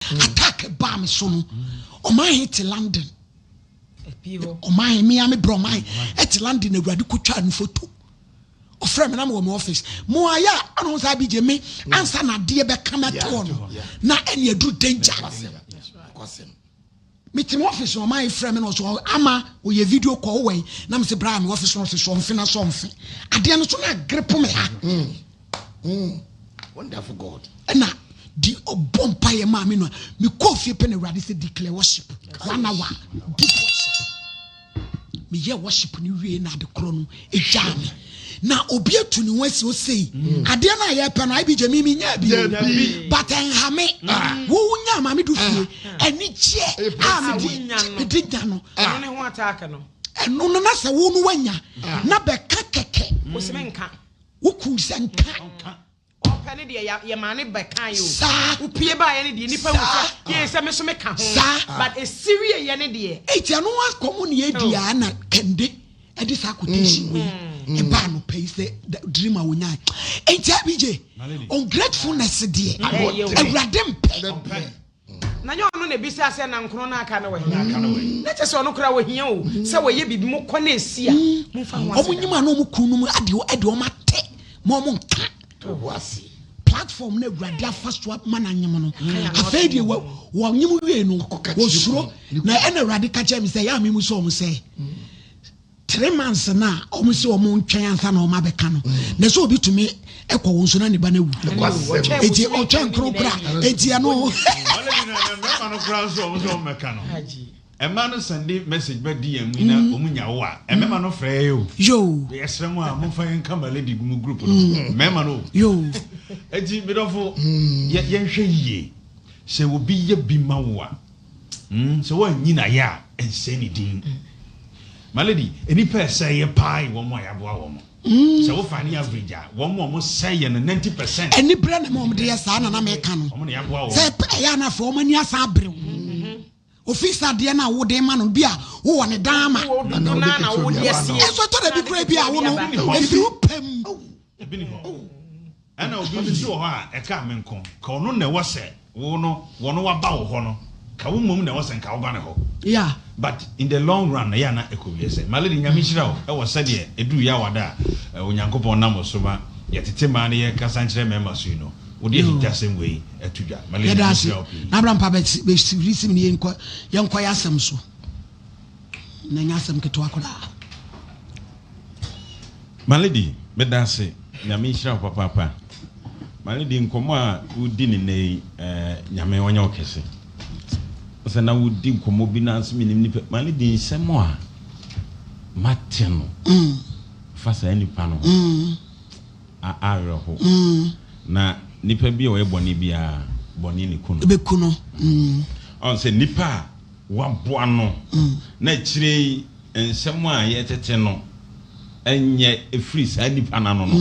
Attack baa me so no, ɔman he te London. Ɔman he, mea me brɛ ɔman he te London na Awurade kotwaa no foto. Ɔfrɛ me na mewɔ me office. Mo ayɛ a, ɔno saa bi gye me ansa na adeɛ bɛka mɛtoɔ no na ɛne aduru danger. Mete me office na ɔman he frɛ me na ɔsɛ ama ɔyɛ video call wɔ yi na mese bra me office na ɔsɛ sɔ mfe na sɔ mfe. Adeɛ no so na agrepo me ha. Wonderful God. Ɛna di ɔbɔ mpaeɛ maa me no a mekɔɔ fie pɛ na Awurade sɛ declare worship one hour deep worship. Meyɛ worship no wie na ade korɔ no ɛgyaa me na obi atu ne ho asi osei adeɛ no a yɛpɛ no IBJ me menyaa bi o but ɛnha me wo wonya maame du fie anigyeɛ a mede nya no ɛno ne ho attack no ɛno no na sɛ wo no wanya na bɛka kɛkɛ wo sɛ menka Wo kuu sɛ nka. Ɔpɛ ne deɛ ya yɛ maa ne bɛ kan o. Saa. Wo pie baa yɛ ne deɛ nipa hu sɛ yee sɛ me so me ka ho. Saa. But esi wie yɛ ne deɛ. Eti ɛno akɔmɔ ne yɛ di a na kɛnde ɛde saa quotation wei ɛba anɔpa yi sɛ dream a wonyae. Enti IBJ ungratefulness deɛ awurade mpɛ. Na nyɛ ɔno na ebisaa sɛ, Na nkono no aka no wɔ he? Na kyerɛ sɛ ɔno koraa ohia o, sɛ wɔyɛ biribi, mokɔ na esi a, momfa ho aseda. Wɔn nyim a na wɔn kununom ade de wɔn atɛ ma wɔn nka platform na awurade afa so ama no anyem no. Afei deɛ wɔnyem wie no, wɔsuro. Na ɛna awurade ka kyerɛ me sɛ, yɛ a memu sɛ wɔn sɛ, 3 months na wɔn sɛ wɔn ntwɛn ansa na wɔn abɛka no na sɛ obi tumi ɛkɔ wɔn so na ne ba no awu eti ɔtwɛn nkoro kora eti ɛno. Mmarima no kora nso wɔn sɛ wɔn mɛka no, ɛma no send message bɛ di yɛn mu na wɔn nya wo a, mmarima no frɛ yɛ o. Yoo. Yɛsrɛ mu a momfa yɛn ka ma lady gu mu group no mmarima no o. Yoo. Eti medɔfo yɛ yɛnhwɛ yie sɛ obi yɛ bi ma wo a. Sɛ woanyi no ayɛ a, ɛnsɛe ne din. My lady, nnipa a ɛsɛe yɛ paa yɛ wɔn a yɛaboa wɔn. Sɛ wofa ne average a, wɔn a wɔsɛe yɛ no 90%. Aniberɛ na ɛma wɔde yɛ saa na na meka no. Wɔn na yɛaboa wɔn. Sɛ ɛyɛ a na afei wɔn ani asan abere wo. Ofii sɛ adeɛ no a wode ma no bi a wowɔ ne dan ama. Ɛnso ɛtɔ da bi koraa bi a wo no ɛfiri wo pɛ mu. Ebi ni hɔ. Ɛna obi nso wɔ hɔ a ɛka me nko, ka ɔno na ɛwɔ sɛ wo no wɔno waba wo hɔ no, ka wo mmom na ɛwɔ sɛ nka woba ne hɔ. But in the long run no ɛyɛ a na ɛkɔ wie sɛ. My lady Nyame nhyira wo ɛwɔ sɛdeɛ ɛduru Yawada a Onyankopɔn nam wo so ma yɛtete mmaa no yɛkasa nkyerɛ mmarima so yi no, wode ahintasɛm wei ato dwa. My lady Yɛda Nyame ase. nhyira wo pii. Na bra mpa bɛsi ne yɛnkɔ yɛnkɔ yɛ asɛm so. Na ɛnyɛ asɛm ketewa koraa. My lady, meda ase. Nyame nhyira wo papaapa. My lady, nkɔmmɔ a wodi ne nnɛ yi, eh, Nyame ɔnyɛ wo kɛse. Sɛ na wodi nkɔmmɔ bi na nso menim nipa. My lady, nsɛm a mate no fa saa nipa no ho a awerɛho. Na nipa bi a ɔyɛ bɔne biara, bɔne ne ku no. Ɛbɛku no. Ɔn sɛ nipa a waboa no na akyire yi nsɛm a yɛtete no nyɛ ɛfiri saa nipa no ano no,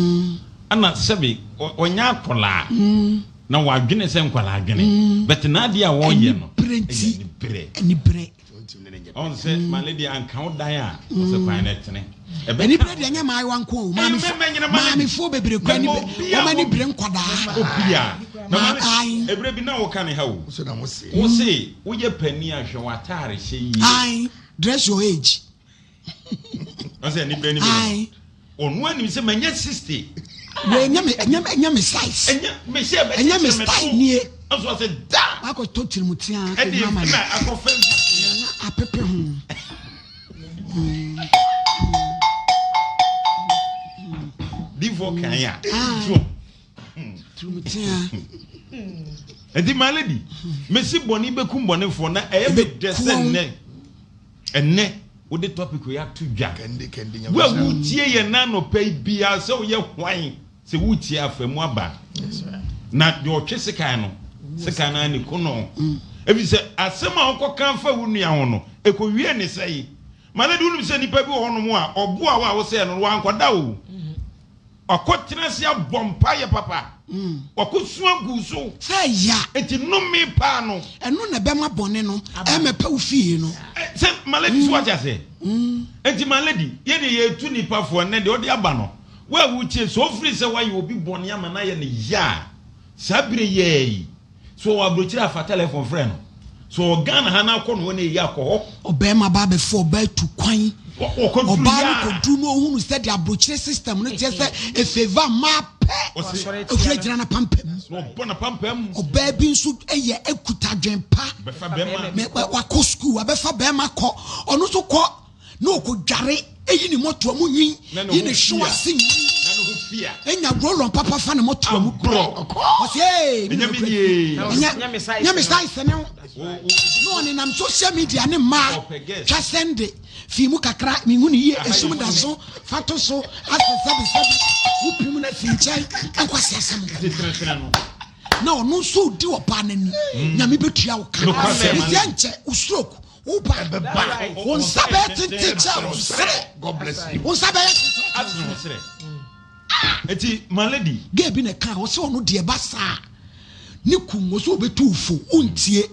ɛna sɛbe ɔnyɛ akwadaa na wadwene sɛ nkwadaa adwene, but n'adeɛ a wɔyɛ no Aniberɛ nti. ɛyɛ aniberɛ. Aniberɛ. Ɔn sɛ my lady anka wo dan a ɔsɛ kwan no ɛtene. Ɛbɛka Aniberɛ deɛ ɛnyɛ mmaayewa nko o. Maamefoɔ bebree kura ani wɔn ani bere nkwadaa. Obia. Na Ma maame ae. ebere bi na woka ne ha o. Wo se woyɛ panin a hwɛ w'ataare hyɛ yie. Ae. Dress your age. Ɔsɛ aniberɛ ni bi Ae. no. Ɔno anim sɛ manya 60. Wei ɛnyɛ me ɛnyɛ ɛnyɛ me size. Ɛnyɛ me hyɛ Ɛnyɛ me bɛkyekyere me style to. nie. Nso ɔsɛ da. Wakɔ tɔ tirimutia Ɛde ama na no. akɔfɛ nsuo. Na apepe ho. Difoɔ kan a. Ah. So. Tirimutia. Nti my lady, mesi bɔne bɛkum bɔnefoɔ na ɛyɛ me dɛ sɛ nnɛ ɛnnɛ wode topic yi ato dwa. Wo a wotie yɛn na anɔpa yi biara sɛ woyɛ hwan sɛ wotie afa mu aba na deɛ ɔtwe sekan no sekan no ne ko no ɛfiri sɛ asɛm a wokɔka fa wo nua ho no ɛkɔwie ne sɛe. My lady, wonim sɛ nnipa bi wɔ hɔnom a ɔboa wo a wosɛɛ no no wankɔda o. Wakɔtena ase abɔ mpaeɛ papa. Wakɔsu agu so. Sɛ ya. Enti nnome paa no. Ɛno na ɛbɛma bɔne no ɛmmɛpɛ wo fie no. Sɛ my lady so wate aseɛ. Enti my lady, yɛn deɛ yɛretu nnipa fo ɛnnɛ deɛ ɔde aba no, wo a wotie sɛ ɔfiri sɛ woayɛ obi bɔne ama no ayɛ no ya a, saa berɛ yi ara yi, So ɔwɔ aburokyire a fa telephone frɛ no. So ɔwɔ Ghana ha na akɔ no hɔ na eyi akɔ hɔ. Ɔbarima ba abɛfa ɔbaa tu kwan. Ɔkɔduru Ɔbaa no yɛ a. kɔduru no ɔhunu sɛ deɛ aburokyire system no teɛ sɛ efavour mmaa pɛ. Ɔse. Ɔfiri agyina n'apampam. Na ɔbɔ n'apampam. Ɔbaa bi nso yɛ ekuta adwene pa. Bɛfa bɛrima. Mɛ wakɔ sukuu abɛfa bɛrima kɔ. Ɔno nso kɔ na ɔkɔdware yi ne mmɔtoa mu nwi, yi ne hwew ase nwi, nya roll-on papa fa ne mmɔtoa mu pɛ. Ɔsɛ ee, nyɛ me size ne wo. Na ɔnenam social media ne mmaa twa sɛnde fi mu kakra mehu ne yie esum da so fa to so asɛ sɛbi sɛbi wopim no afi nkyɛn nkwasi asɛm nko na ɔno nso di ɔbaa n'ani nyame bɛtua wo ka ɛsɛ nkyɛ wo stroke Wo ba, wo nsa bɛyɛ tenten kyɛ wo serɛ. Wo nsa bɛyɛ tenten kyɛ wo serɛ. Eti my lady. Gay bi na ɛka ɔsɛ ɔno deɛ ɛba saa ne kum ɔsɛ ɔbɛtu wo fo wontie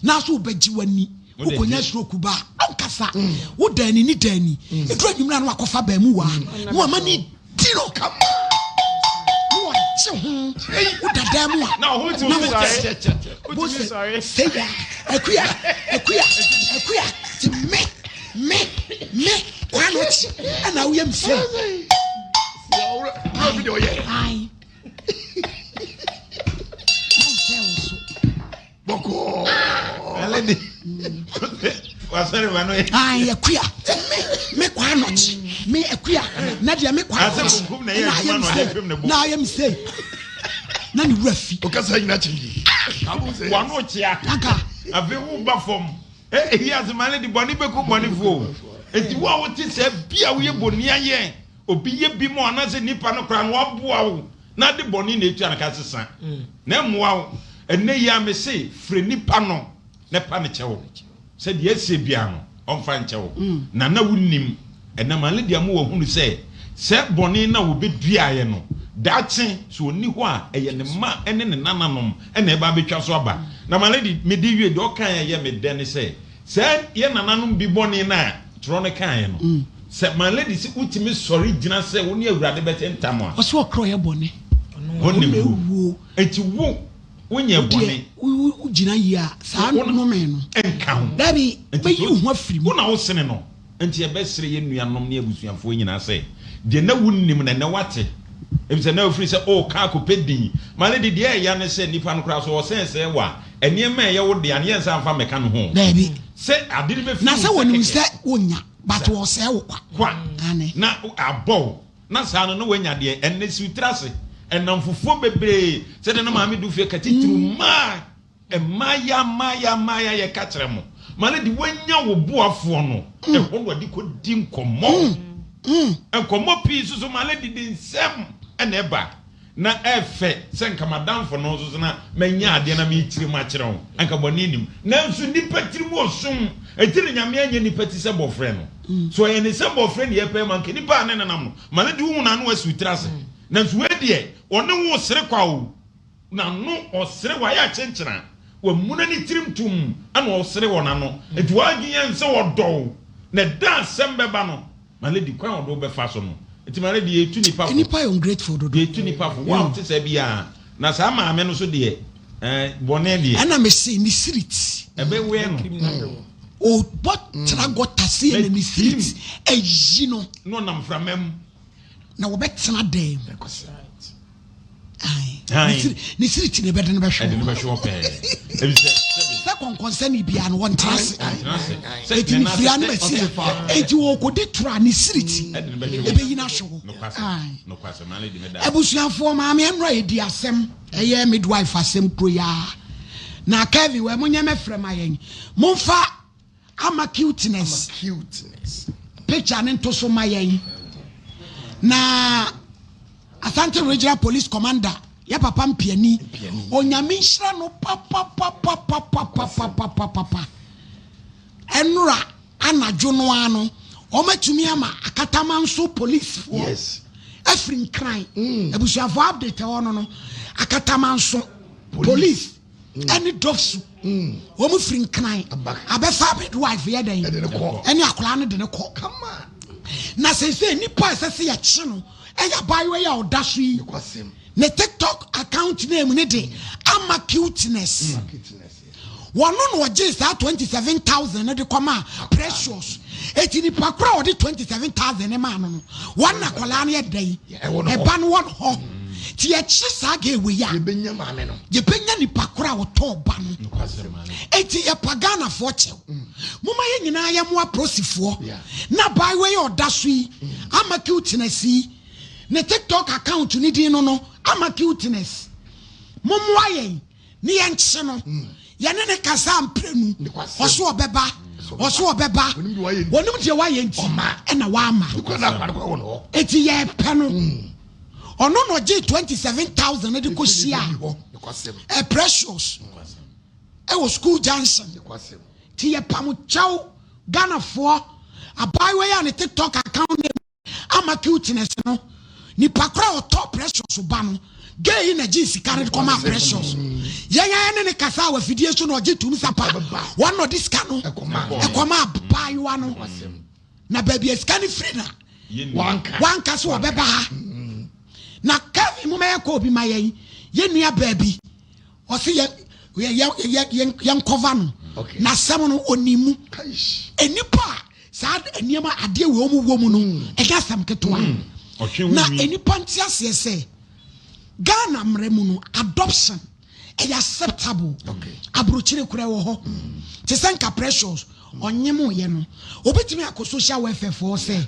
na so wobɛgye w'ani wokɔnya stroke ba a ɔnkasa wo dan ni ne dan ni ɛduru anwummerɛ a na wakɔfa baamu waa na wama ne di no kama na wagye ho wo dada mu a na bose sɛya akuya akuya akuya ti me me me kwan no kyi ɛna woyɛ me sɛ ayi na ɔsɛ wo so. Bɔkɔɔ. Ɛlɛ de. Wasɔre ba no yɛ. Ayi akuya me me kɔ anɔkye me akuya na deɛ me kɔ anɔkye. Ase kunkum na ɛyɛ adwuma na ɔde fim ne bo. Na ayɛ mi se na ne wura fi. O kasa nyina kye yi. Wano kyea. Anka. Afei wo ba fam. Eyi ase ma ne de bɔne bɛku bɔnefoɔ. Enti wo a wote sɛ bi a woyɛ bɔne ayɛ obi yɛ bi ma anaasɛ nipa no koraa no waboa wo na ade bɔne na etua no ka sesa na ɛmmoa wo. Ɛnnɛ yi ara mese frɛ nipa no na pa no kyɛ wo sɛ deɛ asie biara no ɔmfa nkyɛ wo. Na na wonnim. Ɛnam Lydia mu wahunu sɛ sɛ bɔne no a wɔbɛduaeɛ no daakye sɛ ɔnni hɔ a ɛyɛ ne mma ne ne nananom na ɛba abɛtwa so aba. Na ma Lady mede wie deɛ ɔkaeɛ a ɛyɛ me dɛ ne sɛ Sɛ yɛn nananom bi bɔne no a twerɛ no kaeɛ no, sɛ my lady se wotumi sɔre gyina sɛ wo ne Awurade bɛte ntam a. Ɔse ɔkra ɔyɛ bɔne. Hɔ na ɛwuo. Enti wo, wonyɛ bɔne. Wo deɛ, wo gyina yie a, saa nnome no. Nka ho. Dabi, wobɛyi wo ho afiri mu. Wo na wosene no. Enti yɛbɛsrɛ yɛn nuanom ne abusuafoɔ nyinaa sɛ, deɛ na wonnim no, ɛnnɛ woate. Efisɛ na wofiri sɛ woreka akɔpɛ din. Ma no de, deɛ ɛya ne sɛ nnipa no koraa so wɔsɛn sɛɛ wo a, nneɛma a ɛyɛ wo dea no, yɛnsan mfa mmɛka ne ho. Daabi. Sɛ ade no bɛfiri Na wo sɛ nsa wɔnim kɛkɛ. sɛ wonnya, but wɔsɛe wo kwa. Kwa. Aane. Na abɔ wo. Na saa no, na woanya deɛ. Ɛnnɛ, si wo tiri ase. Nnamfofoɔ bebree, sɛdeɛ na Maame Dufie ka, titiriw mmaa. Mmaaya mmaaya mmaaya yɛka kyerɛ mo ma no de woanya wo boafoɔ no ɛhɔ na ɔde kɔdi nkɔmmɔ nkɔmmɔ pii nso so ma no de de nsɛm ɛna ɛba na ɛfɛ sɛ nka madamfo no nso so na manya adeɛ na mekyerɛ mu akyerɛ wo anka bɔne nim nanso nipa tiri mu ɔsom ɛti na nyame anyɛ nipa ti sɛ bɔfrɛ no so ɔyɛ ne sɛ bɔfrɛ ne yɛpɛ ma nka nipa a ne nenam no ma no de wo hu n'ano asi wo tiri ase nanso wei deɛ ɔne wo sere kwa o N'ano ɔsere wayɛ akyenkyena wamuna ne tirim tumm ɛna ɔsere wɔ n'ano nti w'adwene yɛ nsɛ ɔdɔ wo na ɛda asɛm bɛba no my lady kwan a ɔde wo bɛfa so no nti my lady yɛtu nipa fo Nnipa yɛ ungrateful dodo. yɛtu nipa fo wo a wote saa biara na saa maame no so deɛ eh, bɔne deɛ Ɛna mese ne sirit. ɛbɛwɛ no Ɔbɔ tra gɔta sei na ne sirit ayi no. Na ɔnam mframa mu. Na wɔbɛtena dan mu. Ne siri ti na ɛbɛde no bɛhwɛ hɔ pɛɛ. Sɛ kɔnkɔnsɛne biara no wɔntena ase. Eti ne firi ano bɛsi a eti wɔkɔdi toro a ne siri ti ɛbɛyi no ahwɛ hɔ. Abusuafoɔ maame ɛnora yɛdi asɛm ɛyɛ midwife asɛm kuro yi ara na Kevin wɛ monyɛ mɛfrɛ ma yɛn momfa Ama cuteness. Picture no nto so ma yɛn. Na Asante Regional Police Commander yɛ papa Mpiani. Onyame nhyira no papapapapapapapapa. Ɛnora anadwo no ara no, wɔatumi ama Akatamanso policefoɔ Yes. afiri Nkran. Abusuafoɔ update ɛwɔ no no, Akatamanso police ɛne dɔfsu wɔn firi nkran abɛfa midwife yɛ dɛn ɛne akwadaa no de ne kɔ na sese nipa a ɛsɛ sɛ yɛkye no ɛyɛ abaayewa yi a ɔda so yi Ne TikTok account name ne de Ama Cuteness. Wɔno na ɔgyee saa 27,000 no de kɔmaa Precious. Eti nipa koro a ɔde 27,000 no maa no no, wɔn na akwadaa no yɛ dɛ yi. Ɛba no wɔn hɔ. Ti yɛkye saa gay wei a, yɛbɛnya maame no. Yɛbɛnya nipa koro a ɔtɔɔ ba no. Eti yɛpa Ghanafoɔ kyɛw. Moma yɛn nyinaa yɛmmoa prosifoɔ. Na abaayewa yi a ɔda so yi, Ama Cuteness yi, Ne tiktok account ne din no no ama cuteness. Mommoa yɛn ne yɛnkye no. Yɛne ne kasa mprenu. Ɔso ɔbɛba. Ɔso ɔbɛba. Onim deɛ wayɛ nti ɛna wama. Eti yɛpɛ no. Ɔno na ɔgye 27,000 de kɔ hyia ɛ Precious ɛwɔ school junction. Ti yɛpam kyɛw Ghanafoɔ abaayewa yi a ne tiktok account name Ama cuteness no, nipa koro a ɔtɔ Precious ba no, gay yi na gyee sika no de kɔmaa Precious. Yɛn ara ne ne kasa wɔ afidie so na ɔgye tum sa pa. Wɔn na ɔde sika no ɛkɔmaa abaayewa no. Na baabi a sika no firi na wanka so ɔbɛba ha. Na Kevin mo mɛyɛ kɔɔ bi ma yɛn, yɛn nua baabi. Ɔse yɛ yɛ yɛ yɛ yɛn kɔva no. Na asɛm no ɔnim mu. Nnipa a saa nneɛma adeɛ wei wɔn wɔ mu no mm. ɛnyɛ asɛm ketewa mm. na nnipa nte aseɛ sɛ Ghana mmerɛ mu no adoption ɛyɛ acceptable aburokyire kura wɔ hɔ mm. te sɛ nka Precious ɔnyem yɛ no obetumi akɔ social welfare foɔ sɛ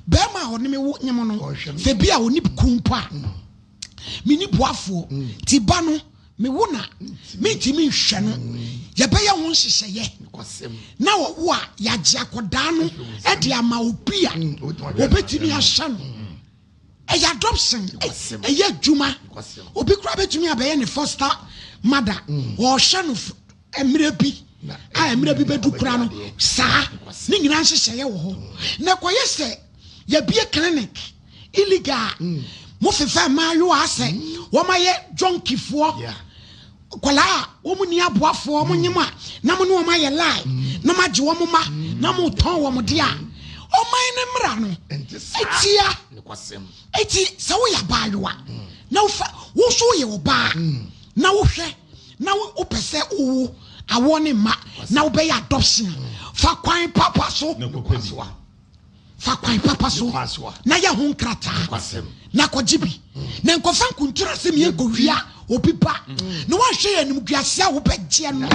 bɛrima a ɔne me wo nyem no sɛ bi a ɔne kun mpo a menni boafoɔ nti ba no mewo na mentumi nhwɛ no yɛbɛyɛ ho nhyehyɛeɛ na ɔwo a yɛagye akɔdaa no de ama obi a obɛtumi ahwɛ no ɛyɛ adoption ɛyɛ adwuma obi koraa bɛtumi abɛyɛ ne foster mother ɔhwɛ no mmerɛ bi a mmerɛ bi bɛdu koraa no saa ne nyinaa nhyehyɛeɛ wɔ hɔ na ɛkɔyɛ sɛ yɛbie clinic illegal mm. mo fefɛ mmaayewa asɛ mm. wɔn ayɛ jɔnkifoɔ nkwadaa a wɔn ni aboafoɔ wɔn nyim a na mo ne wɔn ayɛ lie na mo agye wɔn ma na mo tɔn wɔn de a ɔman ne mmara no etia eti sɛ woyɛ abaayewa na wofa woso yɛ ɔbaa na wohwɛ na wopɛ sɛ wowo awoɔ ne mma na wobɛyɛ adoption fa kwan papa so. Fa kwan papa so na yɛ ho nkrataa na kɔgye bi, na nkɔfa nkunturu ase mmea nkɔwia obi ba, na woanhwɛ yɛ animguaseɛ a wobɛgyeɛ no.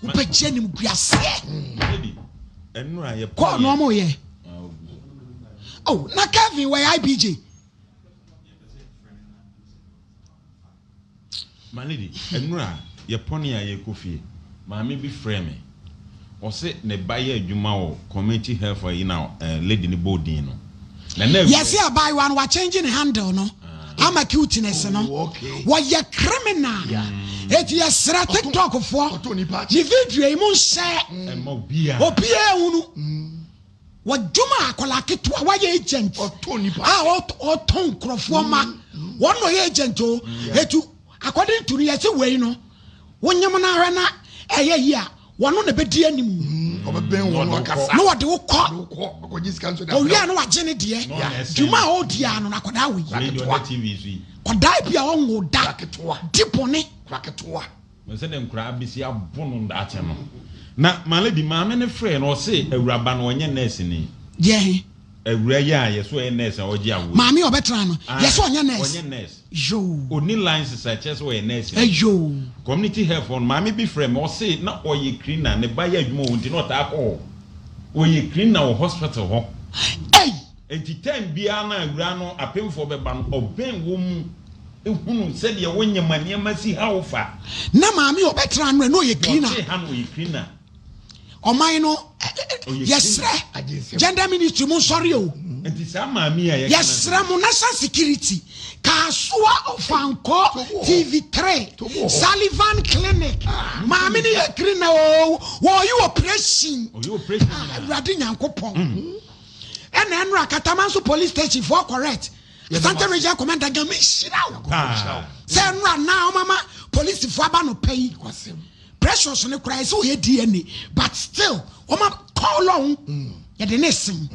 Wobɛgye animguaseɛ. Kɔɔ no ɔmo yɛ. Oh, na Kevin wɔyɛ IBJ. My lady, ɛnora yɛpɔne a yɛrekɔ fie, maame bi frɛɛ me. Ɔse ne ba yɛ adwuma wɔ community health ayi na eh, lady no bɔɔ din no. Na na Yɛse abaayewa no wa change ne handle no ama cuteness no. Oh, okay. Wɔyɛ criminal. Eti yɛsrɛ TikTok foɔ ne video yi mo nhyɛ Ɛmma obiara. obiara nhunu. Wɔdwuma akwadaa ketewa wayɛ agent a ɔtɔn nkurɔfoɔ ma wɔn na ɔyɛ agent o etu according to no yɛsi wei no wonyam no ahwɛ na ɛyɛ yi a wɔn na bɛdi anim ɔbɛbɛn wɔn akasa na wɔde wo kɔ owia na wagye ne deɛ dwuma a ɔdi ano na akwadaa wei akwadaa bi a ɔnwo da di bɔne. Hu sɛdeɛ nkoraa bɛsi abo no daakye no. Na my lady, maame no frɛɛ no, ɔse awuraba no ɔnyɛ nurse ni. Deɛ he? Awura yi a yɛse ɔyɛ nurse a ɔgye awoɔ yi. Maame a ɔbɛtena no, yɛse ɔnyɛ nurse? Ɔnyɛ nurse. Yoo. Ɔnni license a ɛkyerɛ sɛ ɔyɛ nurse ni. Ayoo. Community health hɔ no, maame bi frɛɛ me, ɔse na ɔyɛ cleaner, ne ba yɛ adwuma wɔ hɔ nti na ɔtaa kɔ hɔ. Ɔyɛ cleaner wɔ hospital hɔ. Ei! Enti time biara no a awuraa no apemfoɔ bɛba no, ɔbɛn wɔn mu hunu sɛdeɛ wo nyema nneɛma si ha wo fa. Na maame a ɔbɛtena ano na ɔyɛ cleaner. Deɛ ɔtee ha no ɔyɛ cleaner. Ɔman no yɛsrɛ gender ministry mo nsɔre o. Nti saa maame yi a yɛka Yɛsrɛ mo national security Kasoa Ofankor TV3 Sullivan clinic maame no yɛ cleaner o wɔyɛ operation. Ɔyɛ operation nyinaa. Awurade Nyankopɔn. Ɛna ɛnora Katamanso police station foɔ correct. Asante regional commander Nyame nhyira wo sɛ ɛnora na ɔmama police foɔ aba no pɛ yi. Precious no koraa ɛsɛ ɔyɛ DNA but still ɔma kɔ lɔn yɛde ne sen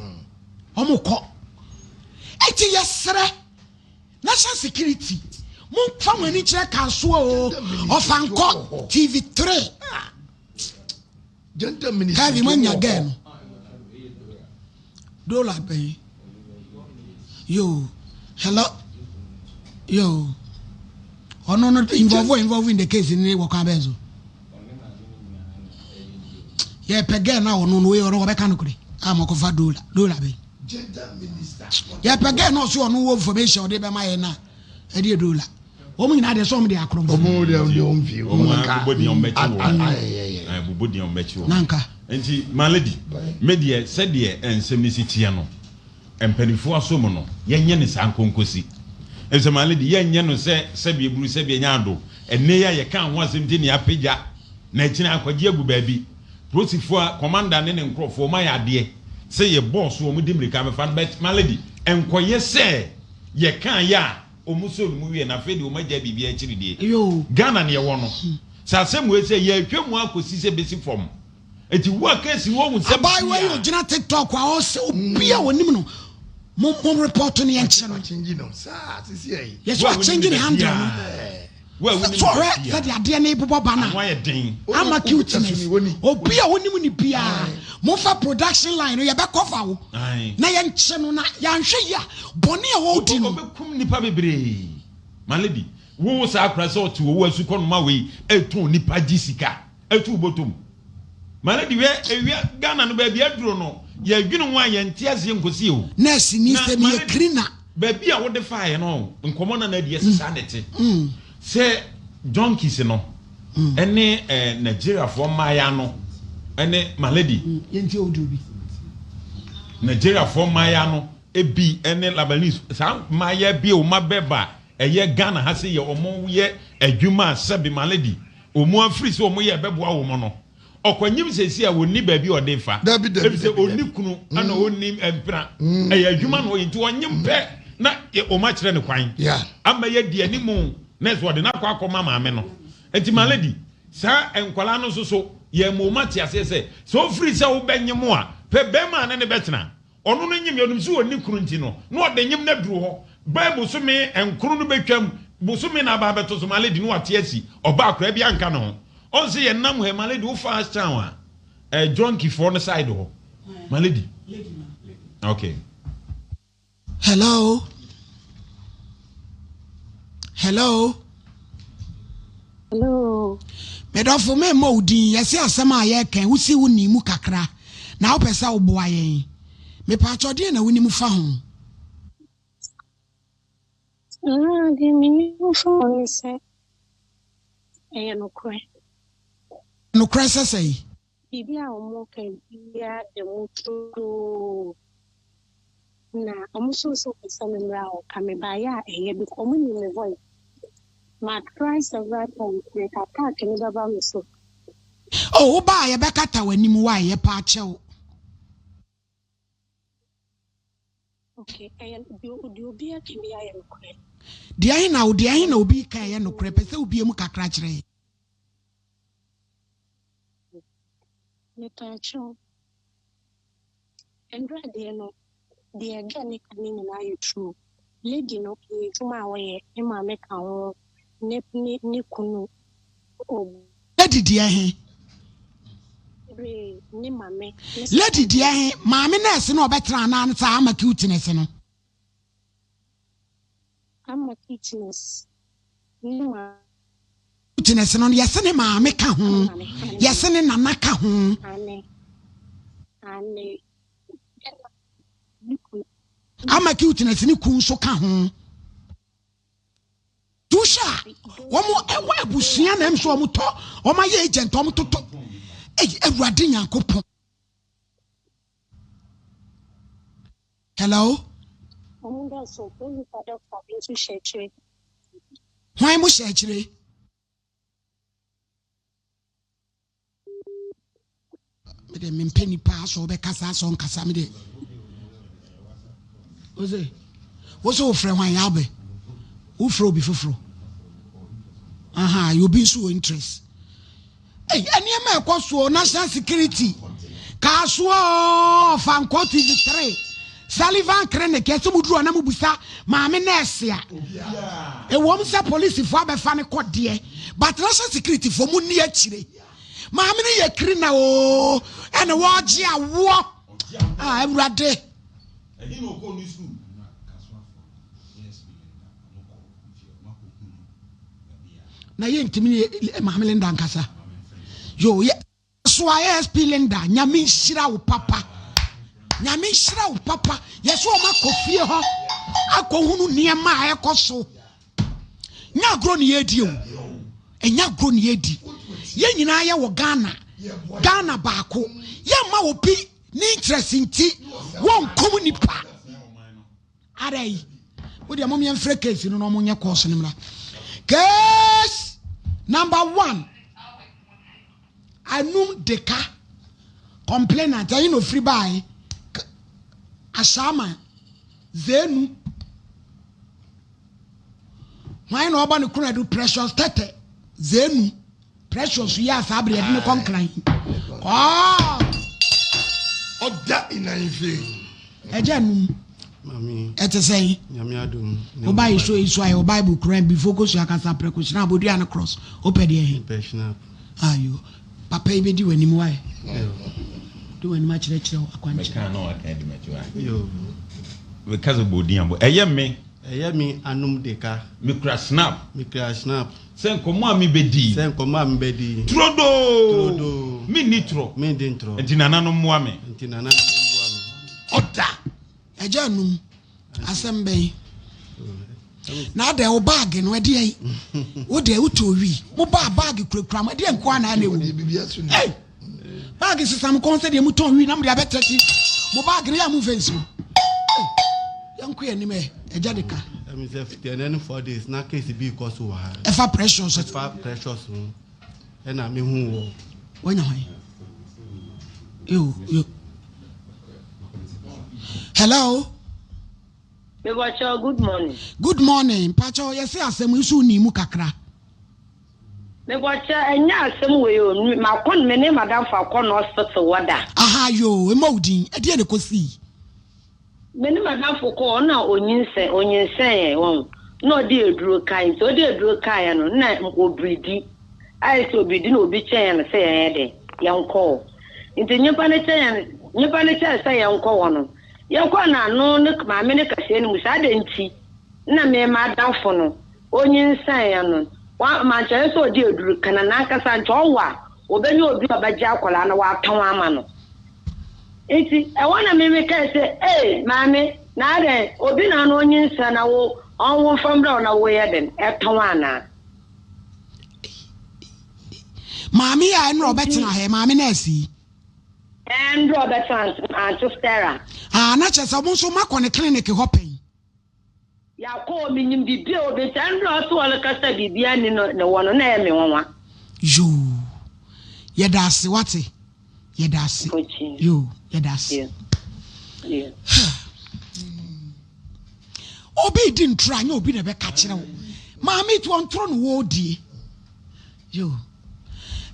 ɔmo kɔ. Eti yɛsrɛ. National security momfa mo ani nkyerɛ Kasoa o Ɔfankɔ TV 3. Gender ministry Kevin mo anya girl no. Dola bɛn. Yo hello yo ɔno no involve involve in the case ne wɔ kwan bɛn so. Yɛpɛ girl no a ɔno no wei ɔno wɔbɛka no korɛ a mɔkɔfa dola dola bɛn. Yɛpɛ gɛɛ na ɔso ɔno wɔ information ɔde bɛma yɛn na ɛde edo la. Wɔn nyinaa deɛ sɛ wɔn de akorɔ nfo. Wɔn deɛ wɔn deɛ wɔn fi wɔn ka. Wɔn bɔ wɔn bɛkyi wɔn. Bobɔ deɛ wɔn bɛkyi wɔn. Nanka. Nti my lady, me deɛ sɛdeɛ nsɛm no si teɛ no, mpanimfoɔ aso mu no, yɛnyɛ no saa nkonkosi. Efisɛ my lady, yɛnyɛ no sɛ sɛbi eburu sɛbi ɛnyɛ ado. Ɛnnɛ yi a yɛka ho asɛm nti na yɛapagya na akyire akɔgye agu baabi. Polisifoɔ a commander ne ne nkorɔfoɔ wɔn ayɛ adeɛ sɛ yɛ bɔɔ so wɔn di mirika bɛfa no but my lady nkɔyɛ sɛ yɛ kaa yɛ a wɔn soo no mu wie na afei deɛ wɔn agyae biribiara akyiri die. Ghana ne yɛwɔ no sɛ asɛm wei sɛ yɛhwɛ mu akɔsi sɛ bɛsi fam nti wo a case wɔ wo nsɛm Abaayewa yi biara. ogyina tiktok a ɔsɛ obi a onim no mo mo report no yɛnkyerɛ no. Yɛsɛ Wo a wonim wakyɛngye ne ne handle no. baabiara. Wo a wonim So ɔhwɛ baabi a. sɛdeɛ adeɛ no rebobɔ ba no Ano a, ayɛ den. ama cuteness. Obi a wonim no biara, momfa production line no yɛbɛ cover wo na yɛnkye no na yɛanhwɛ yie a bɔne a ɔredi no. Ɔbɛkum nnipa bebree. My lady, wo saa akora sɛ ɔte owu asukɔ noma wei ɛtɔn nipa gye sika ɛto wo bɔtɔ mu. My lady hwɛ ewia Ghana no baabi aduro no yɛdwene ho a yɛnte aseɛ nkosi o. Nurse ni Na sɛ my meyɛ lady cleaner. baabi a wode faeɛ no nkɔmmɔ na na adi ɛsɛ saa na ɛte sɛ junkies no ɛne eh, Nigeriafoɔ mmaaya no ɛne my lady Yɛntie audio bi. Nigeriafoɔ mmaaya no ebi ɛne Lebanese saa mmaaya bi a wɔn abɛba ɛyɛ Ghana ha sɛ yɛ wɔn yɛ adwuma a sɛbi my lady Wɔn afiri sɛ wɔn yɛ ɛbɛboa wɔn no, ɔkɔnyem seesei a wɔnni baabi a ɔde fa. Dabi, dabi, Efisɛ dabi, ɔnni dabi. kunu ɛna ɔnni mpena. Ɛyɛ adwuma na ɔyɛ nti ɔnyem pɛ na wɔn akyerɛ no kwan. Yeah. Ama yɛadi anim na ɛsɛ ɔde no akɔ akɔma maame no. Nti my lady, saa nkwadaa no nso so yɛn ma wɔn ate aseɛ sɛ, sɛ ɔfiri sɛ wobɛnyem a, pɛ bɛrima a ne ne bɛtena. Ɔno no nyem, yɛnim sɛ ɔnni kunu nti no, na ɔde nyem no aduru hɔ. Bɛɛ bosome nkron no bɛtwam, bosome na aba abɛto so, my lady, na wate asi, ɔba akwadaa bi anka ne ho. Ɔn sɛ yɛnam hɔ, my lady, wofa Ashtown a, eh, junkie-foɔ no side hɔ, my lady. Okay. Hello. Hello. Hello. Medɔfo memmɔ wo din yɛse asɛm a yɛreka wosi wo ni mu kakra na wopɛ sɛ woboa yɛn. Mepaakyɛw deɛ na wonim fa ho? Ah, deɛ menim fa ho ne sɛ ɛyɛ nokorɛ. Nokorɛ sɛ sɛi? Biribi a wɔka biara da mu turodoo. Na wɔn nso sɛ wɔpɛ sɛ me mmra hɔ, ka mebaeɛ a ɛyɛ because wɔn nim me voice. Ma try several times like attack no bɛba me so. Oh, wo ba a yɛbɛkata w'anim why yɛpaakyɛw. Okay, ɛyɛ deɛ obi aka bi ayɛ nokorɛ. Deɛ he na deɛ he na obi ka ɛyɛ nokorɛ pɛ sɛ wobie mu kakra kyerɛ yɛn. Mepaakyɛw, Ndra deɛ no, deɛ girl no ka no nyinaa yɛ true. Lady no, ɛyɛ adwuma a ɔyɛ, ne maame ka ho, ne ne ne kunu, o. Lady deɛ he? Bebree, ne maame, ne Lady saa deɛ he, maame nurse no a ɔbɛtena anaa ne saa ama cuteness no? Ama cuteness, ne maame. Gyina no yɛse ne maame ka ho, yɛse ne nana ka ho. Ama cuteness ne kun nso ka ho. Wohwɛ a wɔn ɛwɔ abusua na ɛm so wɔn tɔ wɔn ayɛ agent wɔn totɔ. Ɛyi Awurade Nyankopɔn. Hello. Hwan mo hyɛ akyire? Mede mempɛ nipa asɔ wobɛkasa asɔ nkasa mede. Wose wose wofrɛ hwan Albert? Wofrɛ obi foforɔ. Aha, obi nso wɔ interest. Ei, nneɛma a ɛkɔ soɔ, national security, Kasoa oo, Ɔfankɔ TV 3, Sullivan Clinic yɛsɛ mo duru hɔ na mo busa maame nɛɛse a. Ɛwom sɛ polisifoɔ abɛfa no kɔ deɛ, but national security foɔ mo nni akyire. Maame no yɛ kirina oo, ɛna wɔregye awoɔ. Ah, Awurade. Na yɛntumi ne maame Linda nkasa. Yo, yɛ. So ASP Linda nyame nhyira wo papa nyame nhyira wo papa yɛsɛ wɔn akɔ fie hɔ akɔhunu nneɛma a ɛkɔ so nyɛ agorɔ ne yɛredi o ɛnyɛ agorɔ ne yɛredi yɛn nyinaa yɛ wɔ Ghana Ghana baako yɛmma obi ne interest nti wɔnkum nipa Ara yi, mo deɛ mom yɛmfrɛ case no na ɔmo nyɛ course no mmra. Case number one, Anum Deka, complainant, ɛyi na ofiri baae, Ashama, Zenu, hwan na ɔbɔ ne konadu, Precious Tete, Zenu. Precious yi a saa bere yɛde no kɔ nkran yi. Kɔɔ. Ɔda inanhwɛ. Ɛgya num. Ɛte sɛn? Woba yi so yi so ayɛ wo Bible kura bi fo kosua kasa prɛko hyena abodua ne cross. Wopɛ deɛ he? Ayo. Papa yi bɛdi w'anim wae. Di w'anim akyerɛkyerɛ wo akwankyerɛ. Meka na waka di m'akyi wae. Meka sɛ bɔ odin abɔ. Ɛyɛ me. Ɛyɛ me anom de ka. Mekura snap. Mekura snap. Sɛ nkɔmmɔ a mebɛdi yi. Sɛ nkɔmmɔ a mebɛdi yi. Turodoo. Turodoo. Menni torɔ. Menni ntorɔ. Nti nananom mmoa me. Nti nananom mmoa me. Ɔda. Agya anum. Asɛm bɛn? Na adɛn wo baage no ɛdeɛn? Wo deɛ wotɔ wi. Mo baa baage kurakura mo ɛdeɛ nkoa na na ɛwɔ mu. Hey! Baage sesa mo kɔn sɛdeɛ motɔn wi na mode abɛtɛ ti. Mo baage no yɛ a momfa nsi hɔ. Yɛnkɔ yɛn anim ɛ, agya de ka. Ɛmi sɛ fiti ɛnɛ ne 4 days na case bi kɔ so wɔ ha. Ɛfa Precious. Ɛfa Precious ho ɛna mi hu wɔ. Wanya hwan? Yo yo. Hello. Mepakyɛw good morning. Good morning mpakyɛw yɛse asɛm yi so wonni mu kakra. Mepakyɛw ɛnyɛ asɛm wei o makɔ me ne madamfo akɔ no hospital hɔ da. Aha yoo mmɔ wo din ɛdeɛn na ɛkɔsii. Me ne madamfo kɔɔ hɔ na onyinsɛn onyinsɛn ɛ wɔn na ɔde aduro kae nti ɔde aduro kaeɛ no na obiridi ayɛ sɛ obiridi na obi kyɛn yɛn sɛ yɛn yɛ dɛ yɛn kɔ hɔ nti nyimpa no kyɛn yɛn nyimpa no kyɛn sɛ yɛn kɔ hɔ no Yɛkɔɔ no ano ne maame no kaseɛ no mu saa adɛn nti na me m'adamfo no ɔnyinsɛneɛ no wamma nkyɛrɛ sɛ ɔde aduru ka na n'ankasa nkyɛ ɔwɔ a ɔbɛnya obi a ɔbɛgye akwadaa no watɔn ama no nti ɛhɔ na me mekae sɛ ee maame na adɛn obi na ano ɔnyinsɛn na wo ɔnwo mfa mbrɛ wo na woyɛ den ɛtɔn anaa. Maame yi a ɛnora ɔbɛtena ha yi maame nɛɛse yi. Ɛɛ mbrɛ ɔbɛtse Aunty Sarah. Ah na kyerɛ sɛ mo nso moakɔ ne clinic hɔ pɛn? Yɛakɔ hɔ, minyim biribi a obesi. Mbrɛ ɔse ɔrekasa biribiara nni no ne hɔ no, nna ɛyɛ me nwanwa. Yoo, yɛda ase wate, yɛda ase. Yoo, yɛda ase. Obi di ntoro anyɛ obi na ɛbɛka kyerɛ wo. Maame ti ɔntoro no wɔredie. Yo,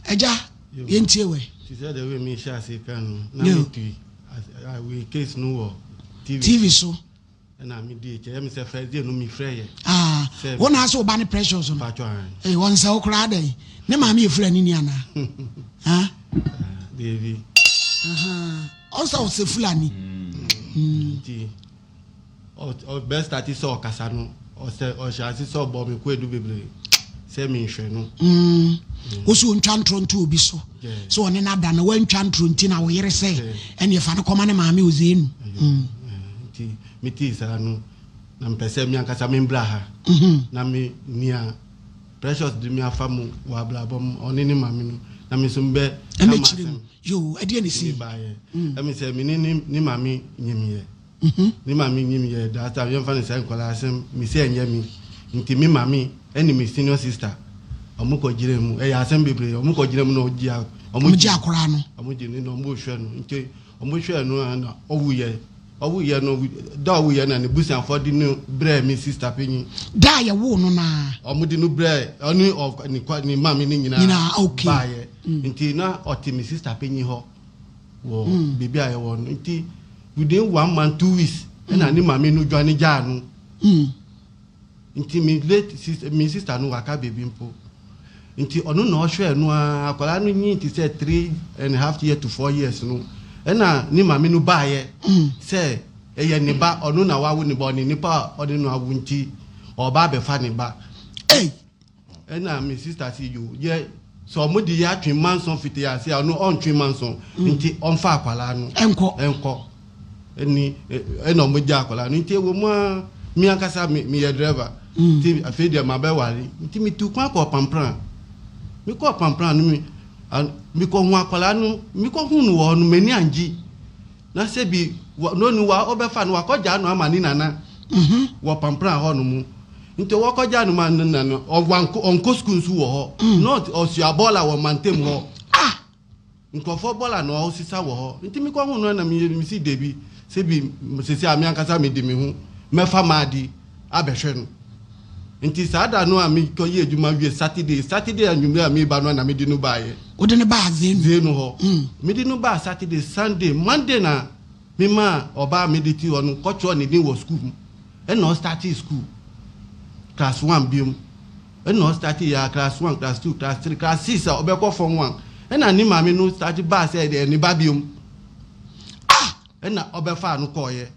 agya, yɛntie wɛ. Te sɛ the way mi hyɛ ase kan no, na mi tu wei case no wɔ TV. TV so. Ɛna mi di ekyɛ, ɛmi sɛ first day no mi frɛ yɛ. Ah, wɔn na asɛ ɔba ne precious no. Patro ahan. Ee, wɔn sɛ ɔkora adɛ ne maame yɛ fulani ni ana? Ha? Deebi. Ɔnsɛ ɔsɛ fulani. Nti. Ɔbɛ starte sɛ ɔkasa no ɔsɛ ɔhyɛ ase sɛ ɔbɔ me kwaadu bebree sɛ menhwɛ no. Mm. Wo so ontwa ntorɔ nto obi so sɛ ɔne no ada na woantwa ntorɔ nti na wo yere sɛ ɛne fa no kɔma ne maame Ozeenu. Mm. Nti metee saa no na mepɛ sɛ me ankasa membra ha mm-hmm. na me nea Precious de me afa mu wɔ abrabɔ mu ɔne ne maame no na me nso mbɛ ka m'asɛm. Yo, ɛdeɛ ne si. Mebaeɛ. Ɛmi sɛ me ne ne maame nyimyɛ. Ne maame nyim yɛ that time yɛmfa no sɛ nkwadaa asɛm mese ɛnyɛ me nti me maame ɛne me senior sister ɔmo kɔ gyina mu ɛyɛ asɛm bebree ɔmo kɔ gyina mu na ɔgye ɔmo gye akwadaa no ɔmo gye no na ɔmo hwɛ no nti ɔmo hwɛ no a na ɔwu yɛ ɔwu yɛ no da ɔwu yɛ na ne busuafoɔ de no brɛ me sister panyin da a yɛwoo no naa ɔmo de no brɛ ɔne ɔ ne ne maame ne nyinaa nyinaa okay baayɛ nti na ɔte me sister panyin hɔ. wɔ baabi a yɛwɔ no nti within one month 2 weeks. Ɛna ne maame no dwane gyaa no. Nti me late sister, me sister no waka baabi mpo. Nti ɔno na ɔhwɛɛ no ara, akwadaa no nyin te sɛ 3½ year to 4 years no, ɛna ne maame no baeɛ sɛ ɛyɛ ne ba, ɔno na wawo ne ba, ɔne nipa a ɔne no awo nti ɔba abɛfa ne ba. Hey. Ɛna me sister si yo yɛ sɛ ɔmo de yɛ atwe manson fiti ase a, ɔno ɔntwe manson nti ɔmfa akwadaa no Ɛnkɔ. Ɛnkɔ. Ɛni ɛna ɔmo gya akwadaa no. Nti ɛwɔ mu a, mi ankasa mi meyɛ driver nti afei deɛ ma bɛware nti mi tu kwan kɔ Pampran. Mi kɔ Pampran no, mi kɔ hu akwadaa no, mi kɔ hu no wɔ hɔ no, m'ani angye na sɛbi wɔ n'onu wa ɔbɛfa no wakɔgya no ama ne nana wɔ Pampran hɔ nom. Nti wɔkɔgya no ma ne nana, ɔwankɔ ɔnkɔ sukuu nso wɔ hɔ na ɔsua bɔɔla wɔ mantam hɔ. Ah. Nkurɔfoɔ bɔɔla na ɔsesa wɔ hɔ. Nti mekɔ hu no na meyɛ mesi debi sɛbi sɛsi a me ankasa mede me ho mɛfa maadi abɛhwɛ no. Nti saa da no a mekɔyɛ adwuma wie Saturday anwummerɛ a meba no a na mede no baeɛ. Wode no baa Zenu? Zenu hɔ. Mede no baa Saturday, Sunday, Monday na mema ɔbaa mede ti hɔ no kɔtwerɛ ne din wɔ school mu. Ɛna ɔstartee school class one biom. Ɛna ɔstarte yɛ a class one, class two, class three, class six a ɔbɛkɔ form one. Ɛna ne maame no starte baa sɛ ɛyɛ ne ba biom. Ah! Ɛna ɔbɛfaa no kɔɔyɛ.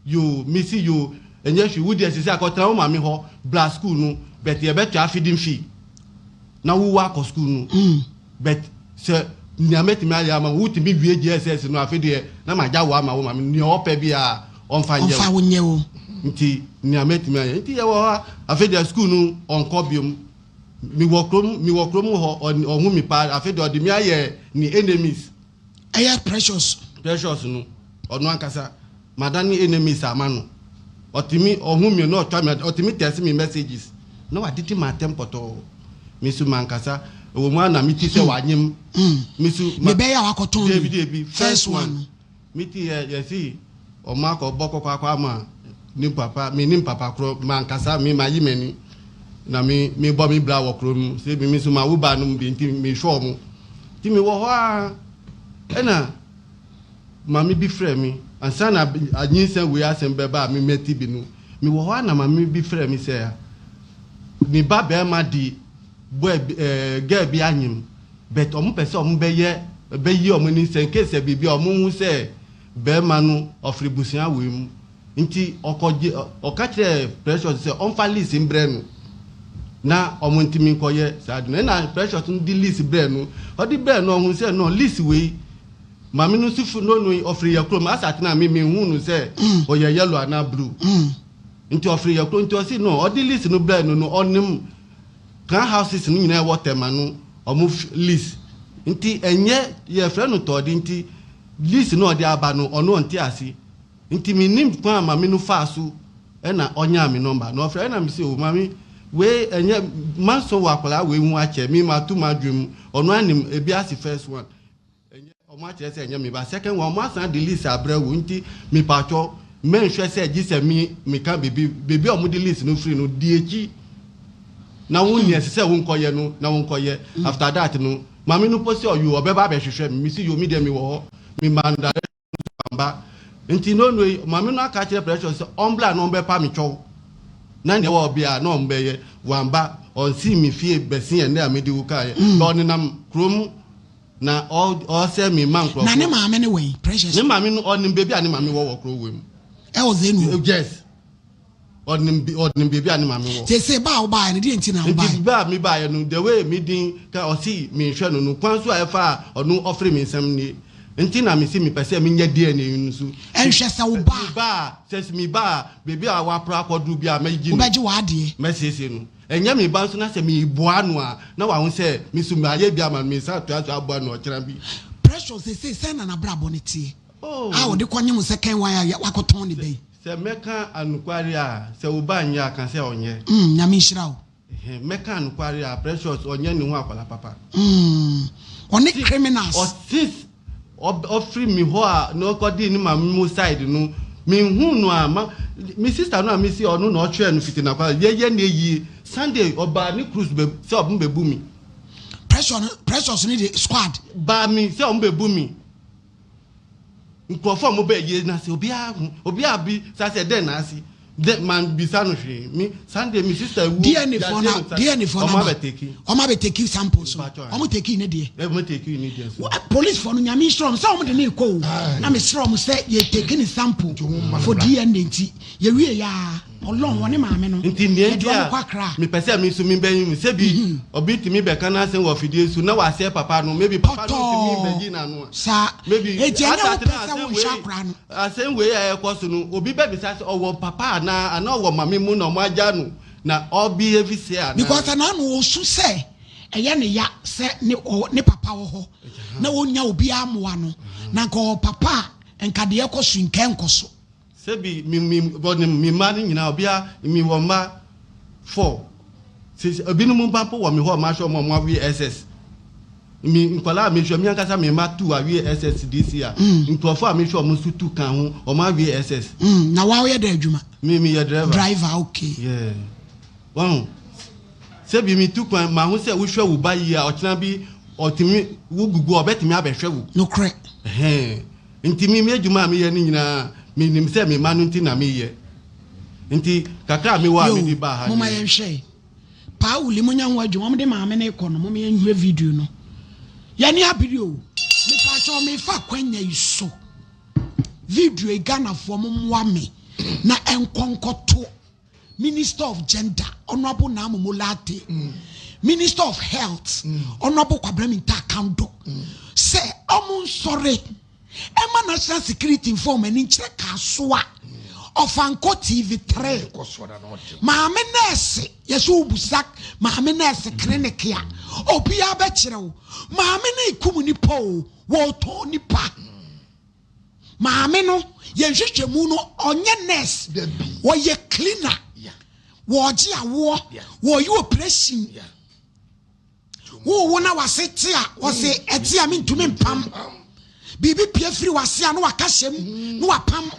Yoo, mesi yoo, ɛnyɛ hwee, wo deɛ sisi akɔtena wo maame hɔ, bra school no, but yɛbɛtua feeding fee na wowɔ akɔ school no. But sɛ nea mɛtumi ayɛ ama wo, wotumi wie JSS no, afei deɛ na magya wo ama wo maame, nea ɔpɛ biara ɔmfa nyɛ Ɔmfa wo. wo nyɛ wo. Nti nea mɛtumi ayɛ. Nti yɛwɔ hɔ a, afei deɛ school no ɔnkɔ biom. Mewɔ kurom hɔ, ɔhu me paa, afei deɛ ɔde me ayɛ ne enemies. Ɛyɛ Precious. Precious no, ɔno ankasa, madane enemies ama no. Ɔtumi, ɔhu me na ɔtwa me, ɔtumi text me messages na wadidi ma atɛm pɔtɔɔ. Me nso mankasa, ɛwɔ mu a na meti sɛ wanyem. Me nso Ne bɛyɛ a wakɔtɔn Debi debi, first one no. Meti yɛ yɛsi ɔmo akɔ bɔ kɔkɔ akɔ ama ne papa, me ne papa korɔ mankasa me ma yi m'ani na me me bɔ me bra wɔ kuro mu sɛ me nso ma wo ba no mu bi nti me hwɛ ɔmo. Nti me wɔ hɔ a, ɛna maame bi frɛ me ansa na anyinsɛn wei asɛm bɛba a me mɛti bi no. Me wɔ hɔ a na maame bi frɛ me sɛ ne ba bɛrima di boy bi, girl bi anyim, but ɔmo pɛ sɛ ɔmo bɛyɛ bɛyi ɔmo ani sɛ in case sɛ biribi a ɔmo hu sɛ bɛrima no ɔfiri busua wei mu. Nti ɔkɔgye ɔka kyerɛ Precious sɛ ɔmfa list mbrɛ no na ɔmo ntumi nkɔyɛ saa de no. Ɛna Precious no de list brɛ no, ɔde brɛ no, ɔhu sɛ no list wei maame no nso no no ɔfiri yɛ kurom asa atena me mehu no sɛ ɔyɛ yellow anaa blue. Nti ɔfiri yɛ kurom. Nti ɔsi no ɔde list no brɛ no no, ɔnim clan houses no nyinaa ɛwɔ Tɛma no ɔmo list. Nti ɛnyɛ yɛfrɛ no tɔɔde. Nti list no ɔde aba no, ɔno ɔnte ase. Nti menim kwan a maame no faa so ɛna ɔnyaa me number na ɔfrɛ. Ɛna me sɛ o maame wei ɛnyɛ manso wɔ akwadaa wei ho akyɛ me ma to ma adwene mu. Ɔno anim ebi ase first one ɛnyɛ ɔmo akyerɛ sɛ ɛnyɛ me ba, second one ɔmo asan de list abrɛ wo. Nti mipatwɔ mɛnhwɛ sɛ gye sɛ mi meka beebi beebi a ɔmo de list no firi no di akyi na wo nea ɛsɛ sɛ wo nkɔyɛ no na wo nkɔyɛ. After that no, maame no po sɛ ɔyo ɔbɛba abɛhwehwɛ mi. Mi si yo, mi deɛ mi wɔ hɔ, mi ma no direction ba. Nti no no yi maame no aka kyerɛ Precious sɛ ɔmbla na ɔmbɛpa me kyɛw na nea ɛwɔ ɔbea na ɔmbɛyɛ. Wamba, ɔnsi mi fie bɛsi ɛnɛ a mede wo kaeɛ bɛ ɔnenam kurom na ɔsɛ mi ma nkurɔfoɔ. Na ne maame ne wɛn, Precious? Ne maame no, ɔnim baabi a ne maame wɔ wɔ kuro wɔ mu. Ɛwɔ Zenu? Yes, ɔnim baabi a ne maame wɔ. Sese ba a wobaeɛ no deɛ nti na Nti wobaeɛ? ba a mi baeɛ no, the way mi din ka ɔsi mi nhwɛ no no kwan so a ɛfa a ɔno ɔfiri mi nsɛm nie. Nti na mi si mi pɛ sɛ mi nyɛ DNA no so. Ɛnhwɛ sɛ wo ba Mi ba a, sɛ mi ba a, baabi a wapra akɔduru bi a mɛgye no. Wobɛgye w'adeɛ. Mɛsiesie no. Ɛnyɛ mi ba nso na sɛ mi boa no a na wahu sɛ mi so mi ayɛ bi ama no, mi nsa atoa so aboa no ɔkyerɛ bi. Precious sese sɛn na n'abrabɔ no teɛ Oh. a ɔde kɔnye wo second one a wakɔtɔn ne bɛyi? Sɛ mɛka anokware a, sɛ wo ba nyɛ a, ka sɛ ɔnyɛ. Nyame nhyira wo. Ɛhɛn, mɛka anokware a, Precious ɔnyɛ ne ho akwala papa. Ɔne criminals. Since ɔfiri mi hɔ a na ɔkɔdi ne maame mu side no, mehu no a ma me sister no a mesi ɔno na ɔtwerɛ no fiti nakwa yɛyɛ ne yie. Sunday ɔbaa ne cruise bɛ sɛ ɔmo bɛbu mi. Precious no, Precious ne de squad. Baa mi sɛ ɔmo bɛbu mi. Nkurɔfoɔ a wɔbɛɛ yie no ase obiara ho obiara bi sa sɛ dɛn na ase dɛ man bisa no hwee me Sunday me sister wu DNA foɔ na DNA foɔ na ba wɔn abɛ take samples no wɔn take ne deɛ wɔn take ne deɛ so police foɔ no nyame nhyira wɔn sɛ wɔn de ne kɔ o na me srɛ wɔn sɛ yɛ take ne sample for DNA nti yɛ wie yaa. Ɔlɔn wɔne maame no. Nti nea Yɛde nti wɔn a kɔ Accra. mepɛ sɛ me nso mebɛyi mu sɛ bi Mhm. obi tumi bɛka n'asɛm wɔ afidie so na wasɛe papa no maybe papa no ntumi Pɔtɔɔ. mbɛgye n'ano a Saa. maybe Enti ɛnyɛ wo asate pɛ na sɛ asɛm wonhwɛ wei akora no. asɛm wei a ɛkɔ so no obi bɛbisa sɛ ɔwɔ papa anaa anaa ɔwɔ maame mu na ɔmo agya no na ɔbehave sɛ anaa. Because ɛna ano ɔsu sɛ ɛyɛ ne ya sɛ ne ɔ ne papa wɔ hɔ na ɔnnya obiara mmoa no. Na nka ɔwɔ papa a nka deɛ ɛkɔ so yi nka ɛnkɔ so. Sɛbi me me wɔ ne me mma no nyinaa obia me wɔ mma four sisi ebinom mba mpo wɔ me hɔ a mahwɛ wɔn a wɔn awie SS me nkwadaa a mehwɛ me ankasa me mma two awie SS this year mm. nkurɔfoɔ a mehwɛ wɔn nso two kan ho wɔn awie SS. Mm, na wa ɔyɛ dɛ adwuma. Me me yɛ driver. Driver okay. Yeah. Wɔn sɛbi me tu kwan ma ho sɛ wohwɛ wo ba yie a ɔkyena bi ɔtumi wo gugu ɔbɛtumi abɛhwɛ wo. Nokorɛ. Ɛhɛn. Nti me m'adwuma a meyɛ no nyinaa, menim sɛ me mma no nti na meyɛ. Nti kakra a mewɔ a mede baa ha Yo, momma nie. yɛnhwɛ. Pauli, monya ho adwuma. Wɔde maame no rekɔ no, momma yɛnhwɛ video no. Yɛne abere o. Mepaakyɛw mefa akwanya yi so. Video yi Ghanafoɔ mommoa me na ɛnkɔ nkɔto Minister of Gender, Honourable Naamu Molate, Minister of Health, Honourable Kwabena Mintah Akandoh, sɛ ɔmo nsɔre ɛma National Security nfa ɔmo ani nkyerɛ Kasoa Ɔfankɔ TV 3. Maame nɛɛse, yɛsɛ wobusa maame nɛɛse clinic a, obiara bɛkyerɛ wo. Maame no rekum nipa o, wɔretɔn nipa. Maame no, yɛn nhwehwɛmu no, ɔnyɛ nurse, ɔyɛ cleaner, wɔregye awoɔ, wɔreyɛ operation. Wowo na wase te a, ɔse ɛte a mentumi mpam. Biribi pie firi wase a na waka hyɛm na wapam.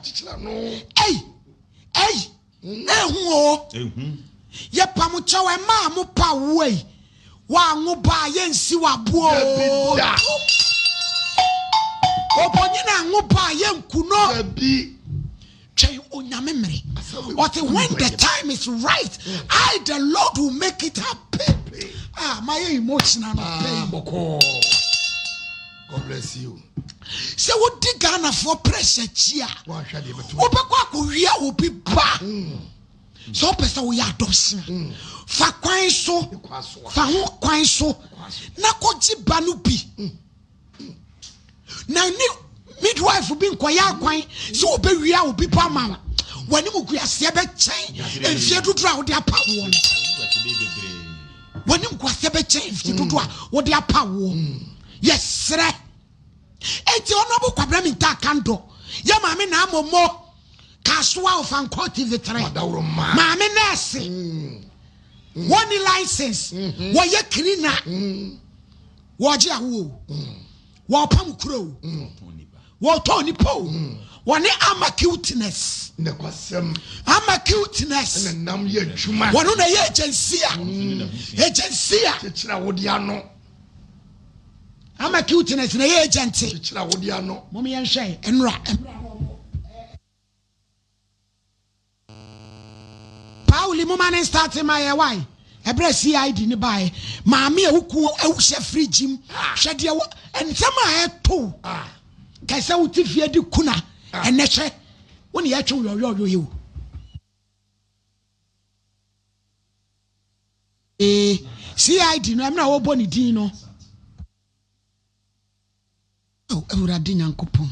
Ei, ei. Ehu o. Yɛpam kyɛw ɛma a mo pa wo ei. Wanwo ba a yɛnsi waboɔ o. Obonyin anwo ba a yɛnku no. Twɛn Onyame mmere. Ɔte when the time is right, I the Lord will make it happen. Ah, mayɛ emotional no pɛyi. God bless you. Sɛ wodi Ghanafoɔ pressure akyi a, wobɛkɔ akɔwia obi ba. Mm. Sɛ wopɛ sɛ woyɛ adoption a, mm. fa kwan so, fa ho kwan so na kɔgye ba no bi. Mm. Na ne midwife bi nkɔyɛ akwan sɛ wɔbɛwia obi ba ma wo. W'anim guaseɛ bɛkyɛn mfeɛ dodoɔ a wode apa woɔ no. W'anim guaseɛ bɛkyɛn mfeɛ dodoɔ a wode apa woɔ. Yɛsrɛ. Enti Honourable Kwabena Mintah Kandor, yɛ maame Naa Momo, Kasoa Ofankor TV 3, maame nɛɛse, wɔnni license, wɔyɛ cleaner, wɔgye awoɔ o, wɔpam kuro o, wɔtɔn nipa o, wɔne ama cuteness, ama cuteness, wɔno na ɛyɛ agency a, agency a. Ama cuteness na ɛyɛ agent. Kyekyere awode ano. Mom yɛn hwɛ ɛnora ɛmra na ɔmo. Pauli moma ne start ma yɛ why ɛbrɛ CID ne baɛ maame a woku hyɛ fridge mu hwɛ deɛ wɔ nsɛm a ɛto kɛsɛ wote fie di kuna ɛnɛ hwɛ wo ne yɛtwe yɔyɔyɔ yɛ o. Ee, CID no, ɛmena wɔbɔ ne din no. Oh, Awurade Nyankopɔn.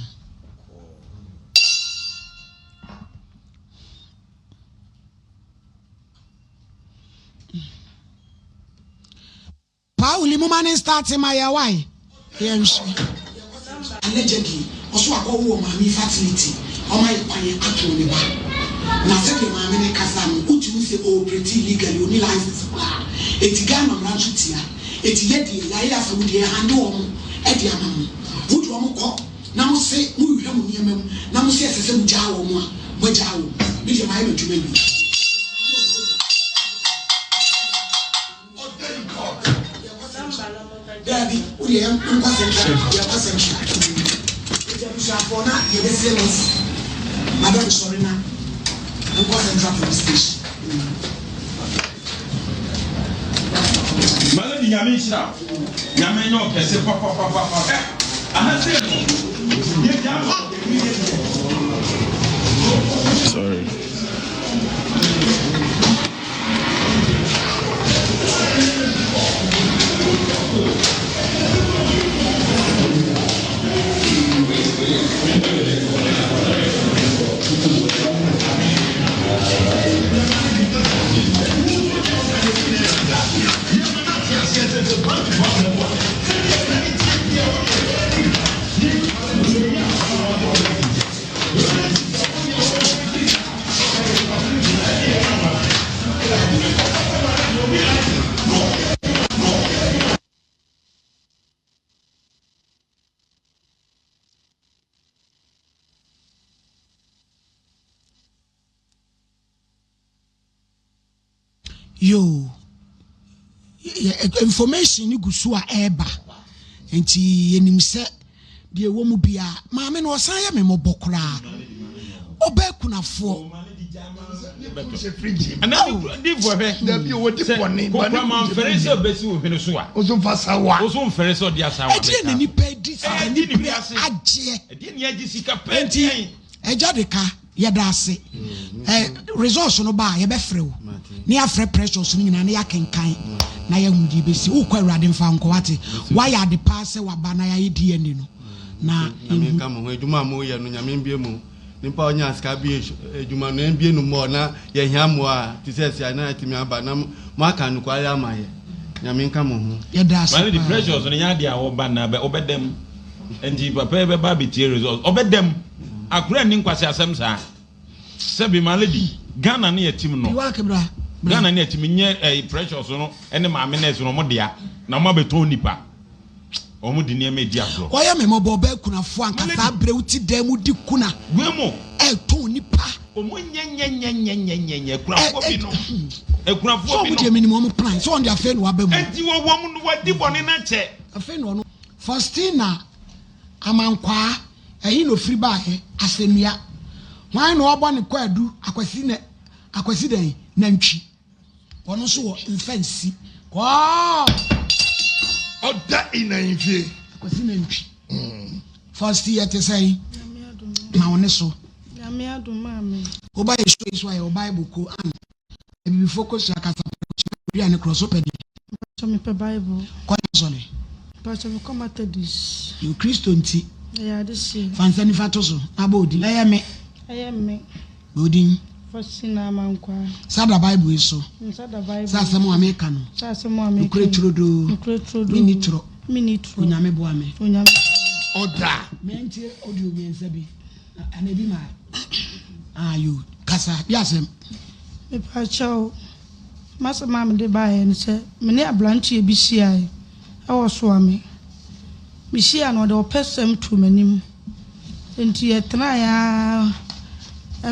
Pauli moma ne starte ma yɛ wai yɛ nhwɛ. Allegedly ɔso akɔ wo wɔ maame yi fertility ɔma yɛ kwan atɔn ne ba na sɛdeɛ maame no kasa no wotumi hu sɛ ɔ operate illegally ɔnni license koraa eti Ghana mmara nso tia eti yɛ deɛ yayɛ asɛm deɛ yɛ hande wɔn de ama mo mo de wɔn kɔ na mo se mo hwehwɛ mo nneɛma mu na mo se ɛsɛ sɛ mo gyaa wɔn a mo agyaa wɔn me deɛ mayɛ m'adwuma awie. Daabi, wo deɛ yɛn nkɔ central, yɛn kɔ central. Abusuafoɔ na yɛbɛsie no madam sɔre na nkɔ central police station. My lady nyame nhyira wo nyame nyɛ ɔkɛse papapapapa ɛ aha sei no yɛ gya ma Sorry. Yoo, information no gu so a ɛreba nti yɛnim sɛ deɛ ɛwɔ mu biara maame no ɔsan yɛ me mmɔbɔ koraa ɔbaa kunafoɔ. Ɛdeɛ na nipa adi sika nipa agyeɛ nti ɛgya de ka. Yɛda ase. Eh, results no ba a, yɛbɛfrɛ wo. Na yɛafrɛ precious no nyinaa na yɛakenkan na yɛahu deɛ ɛbɛsi. Wokɔ Awurade mfa nkɔ wate. Woayɛ ade paa sɛ waba na yɛayɛ DNA no. Na Nyame nka mo ho adwuma a moyɛ no Nyame mbie mo nipa a ɔnya sika bie adwuma no ɛmbie no mmɔɔ na yɛhia mmoa a te sɛ sia na atumi aba na mo aka nokware ama yɛ Nyame nka mo ho. Yɛda ase Maame de paa. precious no nyɛ adeɛ a wɔba na ɔbɛda mu nti papa yi bɛba abɛtie results ɔbɛda mu. Akora nni nkwaseasɛm saa. Sɛbi my lady, Ghana ne yɛtim no. Piwak bra. Bra. Ghana ne yɛtim nyɛ eh, precious no ne maame nurse no ɔmo dea na ɔmo abɛtɔn nipa. Ɔmo de nneɛma edi agorɔ. Wayɛ me mmɔbɔ ɔbaa kunafoɔ anka My lady. saa berɛ wote dan mu di kuna Wei mo. ɛretɔn nipa. Ɔmo nyɛ nyɛ nyɛ nyɛ nyɛ nyɛ nyɛ akunafoɔ bi nom. Sɛ Akunafoɔ bi ɔmo deɛ nom. menim ɔmo plan sɛ ɔno deɛ afei na waba mu. Enti wɔwɔ mu no wadi bɔne no akyɛ. Afei na ɔno. Faustina Amankwaa. Ɛhe na ofiri baeɛ? Asɛnnua. Hwan na ɔbɔ ne kwaadu? Akwasi na Akwasi dɛn? Nantwi. Ɔno nso wɔ mfa nsi. Kɔɔ! Ɔda in ahemfie. Akwasi Nantwi. First year te sɛn? Ma wo ne so. Nyame adom maame. Woba yɛ show yi so a yɛwɔ Bible ko an. Abibifo kosua kasa pɛ kosua aduane korɔ so pɛ deɛ. Mpakyɛ mepɛ bible. Kɔ yɛ asɔre. Mpakyɛ mekɔ Methodist. Yo Kristo nti. Ɛyɛ adehyeɛ. Fa nsa nifa to so na bɔ odin. Ɛyɛ me. Ɛyɛ me. Bɔ odin. Faustina Amankwaa. Sa da bible yi so. Nsa da bible. Sɛ asɛm a meka no. Sɛ asɛm a meka. Nokorɛ turodoo. Nokorɛ turodoo. Menni torɔ. Menni torɔ. Onyame boa me. Onyame boa me. Ɔda. Mentie audio miensa bi. Ana ebi maa. Ah yo kasa bi asɛm. Mepakyɛw, m'asɛm a mede baeɛ ne sɛ, me ne aberanteɛ bi hyiaeɛ wɔ Soame. Mehyiaa no, ɔde ɔpɛsɛm too m'anim. Enti yɛtenaeɛ ara,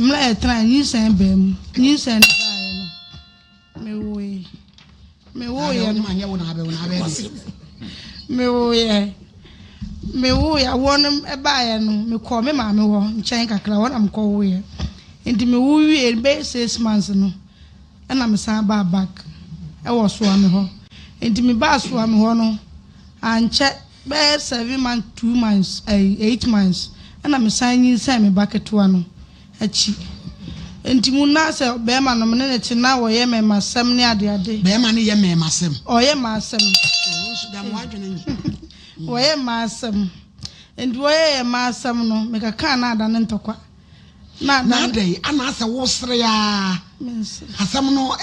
mmerɛ a yɛtenaeɛ no, nyinsɛn baa mu. Nyinsɛn no baeɛ no, Mewoe. Mewoeɛ no. Mewoeɛ. Mewoeɛ awoɔ no baeɛ no mekɔɔ me maame hɔ nkyɛn kakra hɔ na mekɔwoeɛ. Nti mewo wie bɛyɛ six months no ɛna mesan baa back ɛwɔ Soame hɔ. Nti mebaa Soame hɔ no ankyɛ bɛyɛ seven months two months ɛyi eight months ɛna mesan nyinsɛn me ba ketewa no. akyi. Enti mu na sɛ bɛɛma no me ne no te na wɔyɛ mɛɛmasɛm ne adeade. Bɛɛma no yɛ mɛɛmasɛm. Ɔyɛ mmaasɛm. Wo nso dam w'adwene nye. Wɔyɛ mmaasɛm. Enti wɔyɛ yɛ mmaasɛm no, mekakaa na adane ntɔkwa. Na Na adɛn ana asɛ wosere aa. Mensere. Asɛm no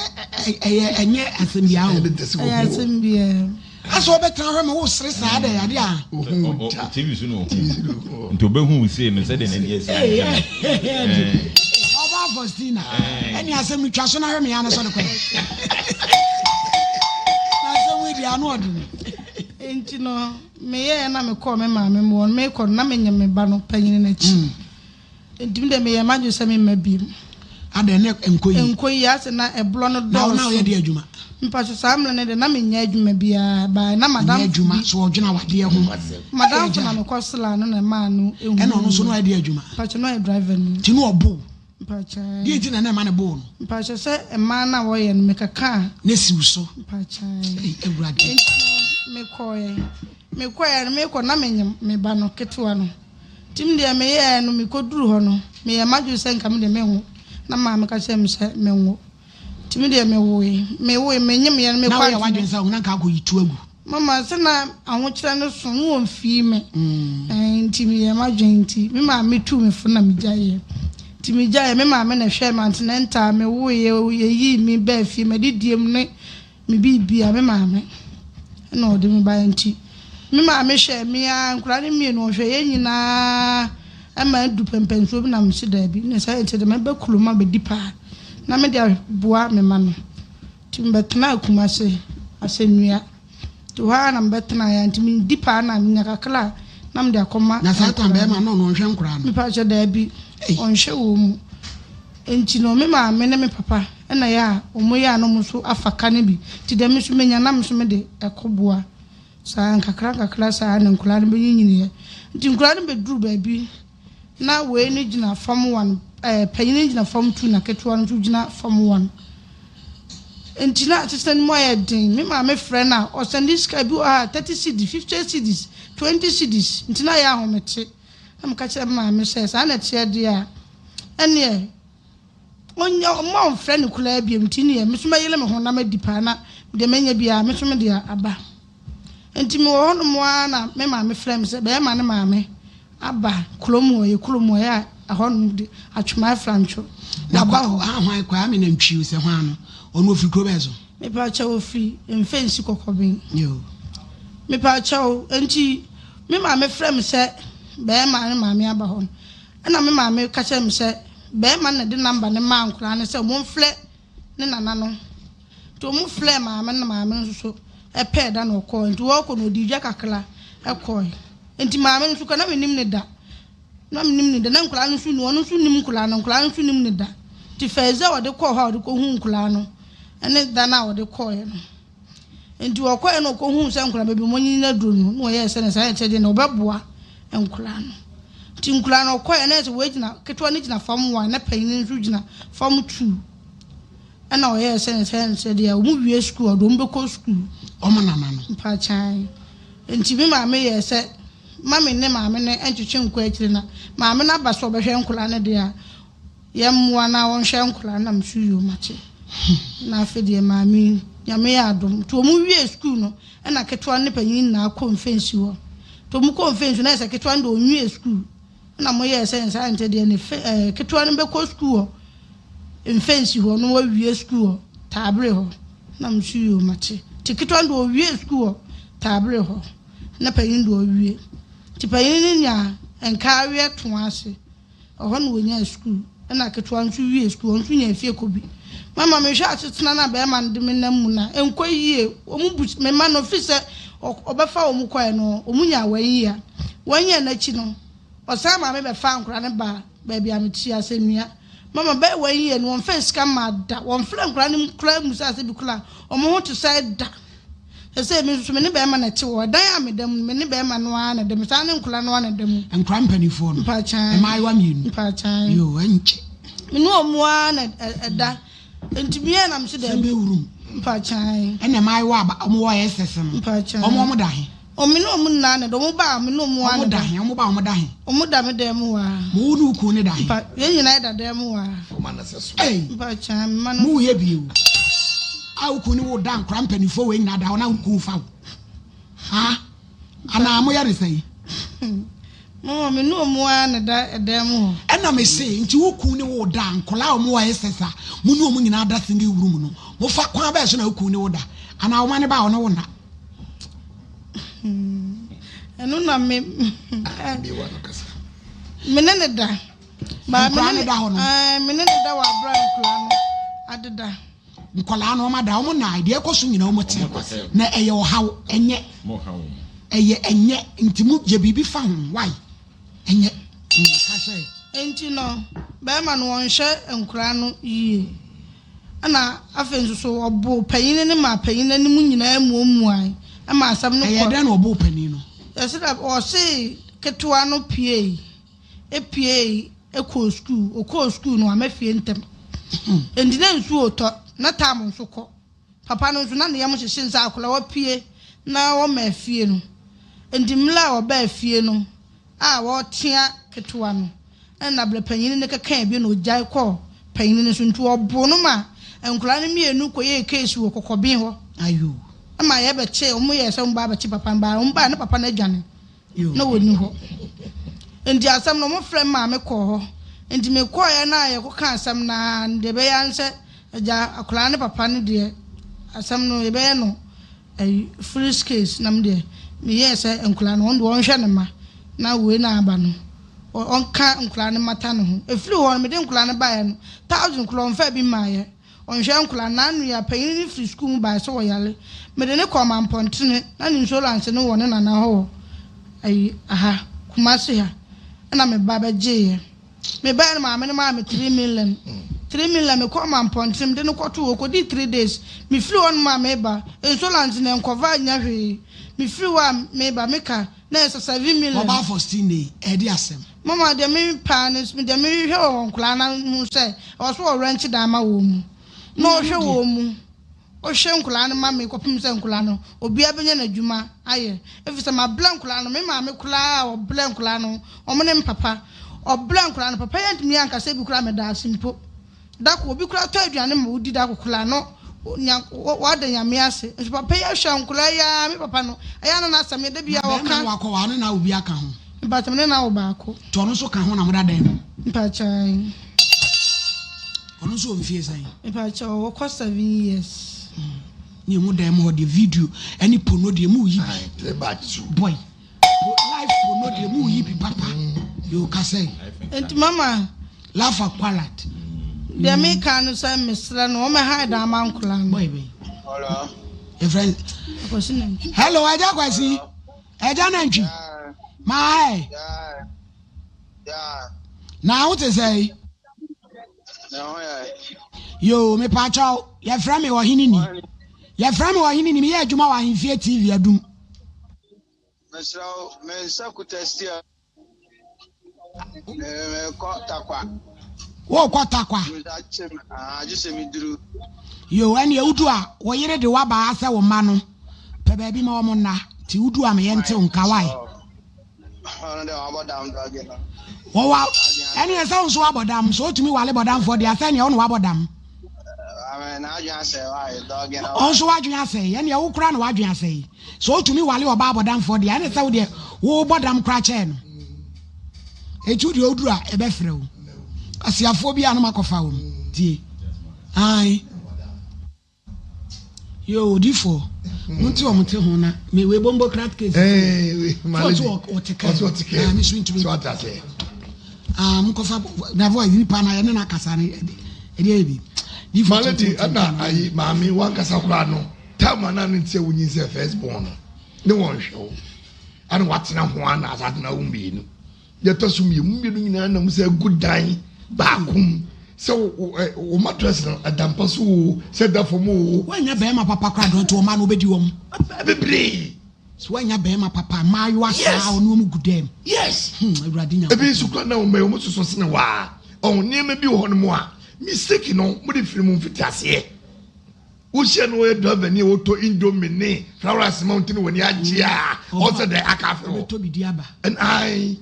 ɛyɛ ɛnyɛ asɛm biara o. Ɛyɛ asɛm biara. Asɛ wobɛtena hwɛ me wosere saa dɛ ade a. TV so na ohu nti obehu wo sei no sɛdeɛ n'ani asi agye no. Ɔbaa Faustina ɛne asɛm no twa so na hwɛ me ano sɔre kɔ. Na asɛm yi deɛ ano ɔden. Nti no meyɛɛ na mekɔɔ me maame mu hɔ no mekɔ no na menyɛ me ba no panyin no akyi. Nti me deɛ meyɛɛ m'adwene sɛ memma biom. Adɛn na ɛnkɔ yie? Ɛnkɔ yie asɛ na ɛborɔ no dɔɔso. Na wo na woyɛ deɛ adwuma? Mpakyɛ saa mmerɛ no deɛ na menyɛ adwuma biara by na madamfo Nyɛ adwuma bi so ɔdwene awadeɛ ho. Madamfo na mekɔ sraa no na ɛmaa no ehuu Ɛna ɔno nso na ɔyɛ deɛ adwuma. Mpakyɛ na ɔyɛ driver ni. Nti na ɔbo wo. Mpakyɛ. Deɛ nti na na ɛma no bo wo no. Mpakyɛ sɛ mmaa no a wɔyɛ no mekeka a. Na esiw so. Mpakyɛ. Ei Awurade. Nti no mekɔɛ mekɔɛ no mekɔ na menyem me ba no ketewa no. Nti me deɛ meyɛɛ no mekɔduru hɔ no meyɛɛ m'adwene sɛ nka me deɛ menwo na maame ka kyerɛɛ me sɛ menwo. Nti me deɛ mewoe, mewoe, menyemeɛ no mekɔ Na woyɛ antene. w'adwene sɛ wo na nka akɔyi tu agu. Mama sɛ na ahokyerɛ no so no wɔmfii me. Ɛɛ, nti meyɛɛ m'adwene nti me maame tuu me fo na megyaeɛ. Nti megyaeɛ, me maame na ɛhwɛɛ me antenatal, mewoeɛ, yɛyii me baa fie, m'adidie mu ne Me biribia me maame na ɔde me baeɛ nti me maame hwɛɛ me ara nkwadaa no mmienu ɔhwɛ yɛn nyinaa ɛma adu pɛmpɛnsoɔ bi na mese daabi ne saa nti de mɛba kurom abɛdi paa na mede aboa me ma no nti mebɛtenaa Kumase asɛnnua nti hɔ ara na mebɛtenaeɛ nti medi paa na menya kakra a na mede akɔma Na saa tan bɛrima no ɔno ɔnhwɛ nkoraa no? Mepa kyɛ daabi ɔnhwɛ wɔn mu nti no me maame ne me papa Ɛna ɛyɛ a wɔn yɛ a na wɔn nso afa ka no bi nti deɛ me nso menya na me nso mede ɛkɔ boa saa nkakra nkakra saa na nkwadaa no bɛnyinyiniiɛ nti nkwadaa no bɛduru baabi na wei no gyina fam one ɛɛ panyin no gyina fam two na ketewa no nso gyina fam one nti na asetena no mu ayɛ den me maame frɛ no a ɔsɛnde sika bi wɔ ha 30 cedis 50 cedis 20 cedis nti na ayɛ ahomete na meka kyerɛ me maame sɛ saa na ɛteɛ deɛ a ɛneɛ Ɔnnya ɔmma ɔmfrɛ no koraa biom nti neɛ me nso mɛyere me ho na madi paa na deɛ manya biara me nso mede aba. Nti mewɔ hɔ nom ara na me maame frɛ me sɛ bɛɛma ne maame aba kurom hɔ, yɛ kurom hɔ yɛ a ɛhɔ nom de Atwemae Frantwo Na waba hɔ. kwa hwan Kwame Nantwi sɛ hwan no ɔno ɔfiri kuro bɛn so? Mepakyɛw ɔfiri Mfɛnsi Kɔkɔben. Yoo. Mepakyɛw nti me maame frɛ me sɛ bɛɛma ne maame aba hɔ no Ɛnna me maame ka kyerɛɛ me sɛ barima no na ɛde namba no maa nkwadaa no sɛ wɔmfrɛ ne nana no. Nti wɔfrɛɛ maame no na maame no nso so pɛɛ da na ɔkɔɔe. Nti wɔrekɔ no ɔdii dwa kakra kɔɔe. Nti maame no nso kɔ na mennim no da. Na mennim no da. Na nkwadaa no nso nim, ɔno nso nim nkwadaa no, nkwadaa no nso nim no da. Nti fɛɛdze a ɔde kɔɔ hɔ a ɔde kɔhuu nkwadaa no ne da no a ɔde kɔɔeɛ no. Enti ɔkɔeɛ na ɔkɔhuu sɛ nkwadaa baabi wɔanyini no aduru no, na ɔyɛɛ sɛ ne saa ɛkyɛ deɛ na ɔbɛboa nkwadaa no. Nti nkwadaa no ɔkɔeɛ na ɛsɛ wɔgyina ketewa no gyina fam one na panyin no nso gyina fam two. Ɛna ɔyɛɛ sɛ ne saa ɛkyɛ deɛ wɔn wie sukuu ɔde wɔn bɛkɔ sukuu. Wɔn nana no. Mpakyɛn. Nti me maame yɛɛ sɛ ma me ne maame no ntwetwe nkɔ akyire na maame no aba sɛ ɔbɛhwɛ nkwadaa no deɛ a. Yɛmmoa na wɔnhwɛ nkwadaa na meso yoo mate na afei deɛ maame yi nyame yɛ adom nti wɔn wie sukuu no ɛna ketewa ne panyin nyinaa kɔ mfɛnsi hɔ nti wɔn kɔ mfɛnsi na ɛsɛ ketewa no deɛ ɔnwie sukuu ɛna mo yɛɛ sɛ nsa nkyɛ deɛ ne fɛ ɛɛ ketewa no bɛkɔ sukuu hɔ mfɛnsi hɔ na wɔawie sukuu hɔ taabere hɔ na meso yoo mate nti ketewa no deɛ ɔwie sukuu hɔ taabere hɔ na panyin deɛ ɔwie nti panyin no nya nkaaweɛ toa ase. Ɛhɔ na wɔnyaa sukuu. Ɛna ketewa nso wiee sukuu, ɔno nso nyaa fie kɔ bi. Mama mehwɛ asetena no a bɛrima no de me nam mu no a, ɛnkɔ yie. Wɔn bu me mma no firi sɛ ɔbɛfa wɔn kɔɛ no, wɔn nyaa one year. One year no akyi no, ɔsan maa me bɛfaa nkwadaa no baa baabi a mete asɛnnua. Mama bɛyɛ one year no, wɔmfaa sika mmaa da. Wɔmfrɛ nkwadaa no koraa mmusaa sɛ bi koraa wɔn ho te sɛn da. Sesei me nso me ne bɛrima na ɛte hɔ. Ɛdan a meda mu no, me ne bɛrima no ara na ɛda mu. Saa ne nkwadaa no ara na ɛda mu. Nkwadaa mpanimfoɔ no? Mpaakyan. Mmaayewa mmienu? Mpaakyan. Yoo, ɛnkyɛ. Me ne wɔn ara na ɛda. Nti me yɛ na me se daabi. Sɛ wurum. Mpaakyan. Ɛna mmaayewa a wɔn wɔ SS no? Mpaakyan. Wɔn wɔn da he? Wɔn me ne wɔn nyinaa na ɛda. Wɔn ba a me ne wɔn ara na ɛda. Wɔn da he? Wɔn ba a wɔn da he? Wɔn da me dan mu hɔ ara. Mo wo ne wo kunu ne da he? Mpa, yɛn nyinaa da dan mu hɔ ara. Ei! Mpaakyan, me ma no. Mo yɛ bio. A wo kunu ne wo da nkora mpanimfoɔ wei nyinaa da hɔ na wo kunu fa wo. Ha? Anaa mo yɛ ne sɛn? Mama me ne wɔn ara na da dan mu hɔ. Ɛna me se, nti wo kunu ne wo da nkora a wɔn wɔ SS a mo ne wɔn nyinaa da single room no, mo fa kwan bɛɛ so na wo kunu ne wo da? Anaa wo ma ne ba a ɔne wo nna? Ɛno na me me ne ne da. Ba me Nkwadaa ne no da hɔ no. Ɛɛ me ne ne da wɔ abira nkwadaa no adeda. Nkwadaa no wɔn ada wɔn na deɛ ɛkɔ so nyinaa wɔn te na ɛyɛ ɔhaw ɛnyɛ ɛyɛ ɛnyɛ nti mo yɛ biribi fa ho why ɛnyɛ nka sɛ. Nti no bɛrima no wɔnhwɛ nkwadaa no yie. Ɛna afei nso so ɔboo panyin no maa panyin no anim nyinaa muamuae ma asɛm no Ɛyɛɛ kɔ. dɛn na ɔboo panin no? Yɛse dɛ ɔse ketewa no puei, epuei kɔɔ sukuu, ɔkɔɔ sukuu no wamma fie ntɛm. Enti na nsuo retɔ, na tam nso kɔ. Papa no nso na ne yam hyehye no sɛ akwadaa wapue na wɔma fie no. Enti mmerɛ a wɔbaa fie no a wɔretea ketewa no, ɛna berɛ panyini no kɛkaa bio na ɔgyae kɔɔ panyini no so. Nti wɔboo no ma nkwadaa no mmienu kɔyɛɛ case wɔ Kɔkɔben hɔ. Ayoo. Ɛma yɛbɛkyee, wɔn yɛɛ sɛ wɔn ba abɛkye papa no, baa wɔn baa na papa no adwane. Na wɔnni hɔ. Nti asɛm no wɔfrɛ me maa mekɔɔ hɔ. Nti mekɔeɛ no a yɛkɔkaa asɛm no ara no deɛ ɛbɛyɛ ara ne sɛ agya akwadaa ne papa no deɛ asɛm no yɛbɛyɛ no ayi foolish case na me deɛ meyɛɛ sɛ nkwadaa no ɔno deɛ ɔnhwɛ ne mma na wei na aba no ɔnka nkwadaa no mmata ne ho. Ɛfiri hɔ no mede nkwadaa no baeɛ no thousand koraa ɔmfaa bi mmaeɛ. Ɔnhwɛ nkwadaa. N'ano ya. Panyin no firi sukuu mu bae sɛ ɔyare. Mede no kɔɔ Mampɔntene. Na ne nsuolanse no wɔ ne nana hɔ wɔ ayi aha, Kumasi ha. Ɛna me ba bɛgyeeɛ. Mebaeɛ no maame no maa me 3 million. 3 million mekɔɔ Mampɔntene mede no kɔtoo hɔ. Ɔkɔdii 3 days. Mefiri hɔ nom a meba, nsuolanse no ɛnkɔva nyɛ hwee. Mefiri hɔ a meba, meka na ɛsɛ 7 million. Ɔbaa Faustina yi, ɛde asɛm. Mama deɛ me paa ne deɛ me hwehwɛ wɔ nkwadaa no ho sɛ ɛwɔ so wɔ rɛnkye dan ma wɔn mu na ɔhwɛ wɔn mu ɔhwɛ nkwadaa no ma me kɔpem sɛ nkwadaa no obiara bɛnya n'adwuma ayɛ ɛfiri sɛ mabrɛ nkwadaa no me maame koraa a ɔbrɛ nkwadaa no wɔn ne me papa ɔbrɛ nkwadaa no papa yɛ ntumi ankasa bi koraa meda ase mpo Da koro, obi koraa tɔ aduane ma wodi da koro koraa no, nya wada Nyame ase. Nso papa yi ahwɛ nkwadaa yi ara, me papa no, ɛyɛ a na n'asɛm yɛ da biara Na ɔka. bɛrima no wakɔ wa, ɔne na obi aka ho? Mpakyɛ me ne no awo baako. Nti ɔno nso ka ho na moda dan mu? Mpakyɛ ae. Ɔno nso wɔ mfie sɛn? Mpakyɛ ɔkɔ 7 years. Ne emu dan mu hɔ deɛ video ɛne pono deɛ mu yi bi. Boy. Life pono deɛ mu yi bi papa. Yoo kasa yi. Nti mama. Lafa kwalat. Deɛ mi ka no sɛ mesrɛ no wɔn ha dan ma nkora no. Boy bɛyi. Efrɛ. Akwasi nantwi. Hello ɛgya Kwasi. Ɛgya nantwi. Maa ɛ. Na wo te sɛ yi. Yoo mepaakyɛw yɛfrɛ me ɔhene ni. Yɛfrɛ me ɔhene ni meyɛ adwuma wɔ ahemfie TV adum. Mesrɛ wo, me nsa kuta steer. Mekɔ Tarkwa. Wokɔ Tarkwa? Agye sɛ meduru. Yo, ɛneɛ wodu a, wo yere de waba ha sɛ wo mma no, pɛ baabi ma wɔn nna. Nti wodu a me yɛnte wo nka, wai? Ɔno deɛ wabɔ dam dɔge no. Wɔwa, ɛneɛ sɛ wo nso wabɔ dam, sɛ wotumi wale bɔdamfoɔ deɛ a sɛ ɛneɛ wo na wabɔ dam. Wo nso w'adwene asɛe, ɛneɛ wo koraa na w'adwene asɛe. Sɛ ɔtumi wale ɔbaa bɔdamfoɔ deɛ, ɛne sɛ wo deɛ wobɔ dam koraa kyɛɛ no. Eti wo deɛ woduru a ɛbɛfrɛ wo. Asiafoɔ bi a no makɔfa wɔn. Tie. Ae. Yo, odifoɔ. Monte wɔn te ho na me wei bombo crat case. Eh, so ɔte kɛ. Ɔte kɛ. Ah, me so ntumi. So ate ase. Ah, mokɔfa na voice nipa na yɛne no akasa no ɛde ɛde bi. Malady ɛna ayi maame wankasa koraa no. Time a na ne nti a wonyinsɛn first born no, ne wɔn hwɛ wo. Ɛna watena ho a na asa atena wo mmienu. Deɛ ɛtɔ so mmienu, mo mmienu nyinaa nam sɛ agu dan baako mu. Sɛ wo mattress no ɛda mpa so o, sɛ ɛda fam o. Woannya bɛrima papa koraa deɛ ɔnti ɔma no wobɛdi wɔn. Bebree. Sɛ woannya bɛrima papa mmaayewa saa ɔne wɔn gu dɛm. Yes. Awurade Nyankopɔn. Ebi nso koraa na wɔn wɔn soso sene waa. Ɔho nneɛma bi wɔ hɔ nom a mistake no mo de firi mo mfitiaseɛ. Wohyia no ɔyɛ driver ni a ɔtɔ indomie ne fried rice ma wo nti na w'ani agye a ɔsɛ dɛ aka afe hɔ. Ɔbɛtɔ bi di aba. Ɛn ae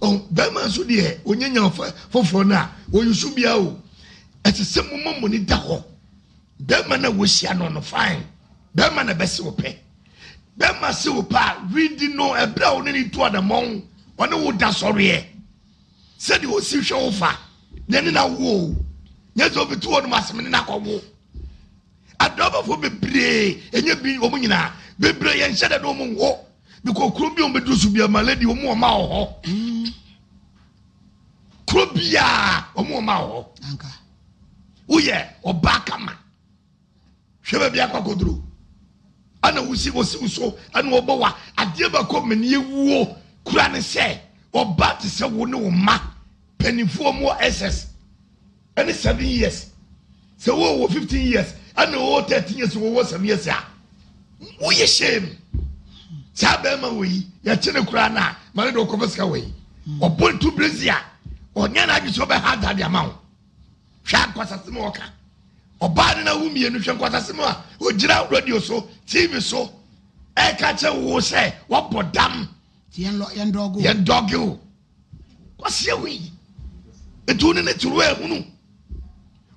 ɔn bɛrima nso deɛ ɔnyɛ nya foforɔ no a ɔyusu bia o. Ɛsɛ sɛ moma mo ani da hɔ. Bɛrima no a wohyia no no fine. Bɛrima na ɛbɛse wo pɛ. Bɛrima se wo pɛ a redi no ɛberɛ a wo ne no tu anamɔn ɔne wo da sɔreɛ. Sɛdeɛ ɔsi hwɛ wo fa na ɛne no awo o. Nyɛ sɛ obi te hɔ nom asem ne no akɔwo. Adrabafo bebree, ɛnyɛ bi wɔn nyinaa, bebree yɛn nhyɛ dɛ na wɔn nwo because kuro bi a wɔn bɛduru so bi ama lady wɔn wɔn ma wɔ hɔ. Kuro biara wɔn wɔn ma wɔ hɔ. Woyɛ ɔbaa kama hwɛ baabi akɔ akɔduro ɛna wosi wosi wo so ɛna wɔbɔ wa adeɛ baako mene ewuo kura ne sɛ ɔbaa te sɛ wo ne wo mma mpanimfoɔ mu wɔ ss. ɛne 7 years. Sɛ wo wɔ 15 years ɛna wo wɔ 13 years wo wɔ 7 years a woyɛ shame. Saa bɛrima wɔ yi yɛkye ne koraa no a ma ne de ɔkɔfa sika wɔ yi. Ɔbɔ ntu brezi a ɔnyɛ n'adwe sɛ ɔbɛha da de ama wo. Hwɛ nkwasasɛm a ɔka. Ɔbaa ne na wo mmienu hwɛ nkwasasɛm a ɔgyina radio so TV so ɛka kyerɛ wo sɛ wabɔ dam. Yɛn dɔge wo. Kwasia wei nti wo ne ne toro ehunu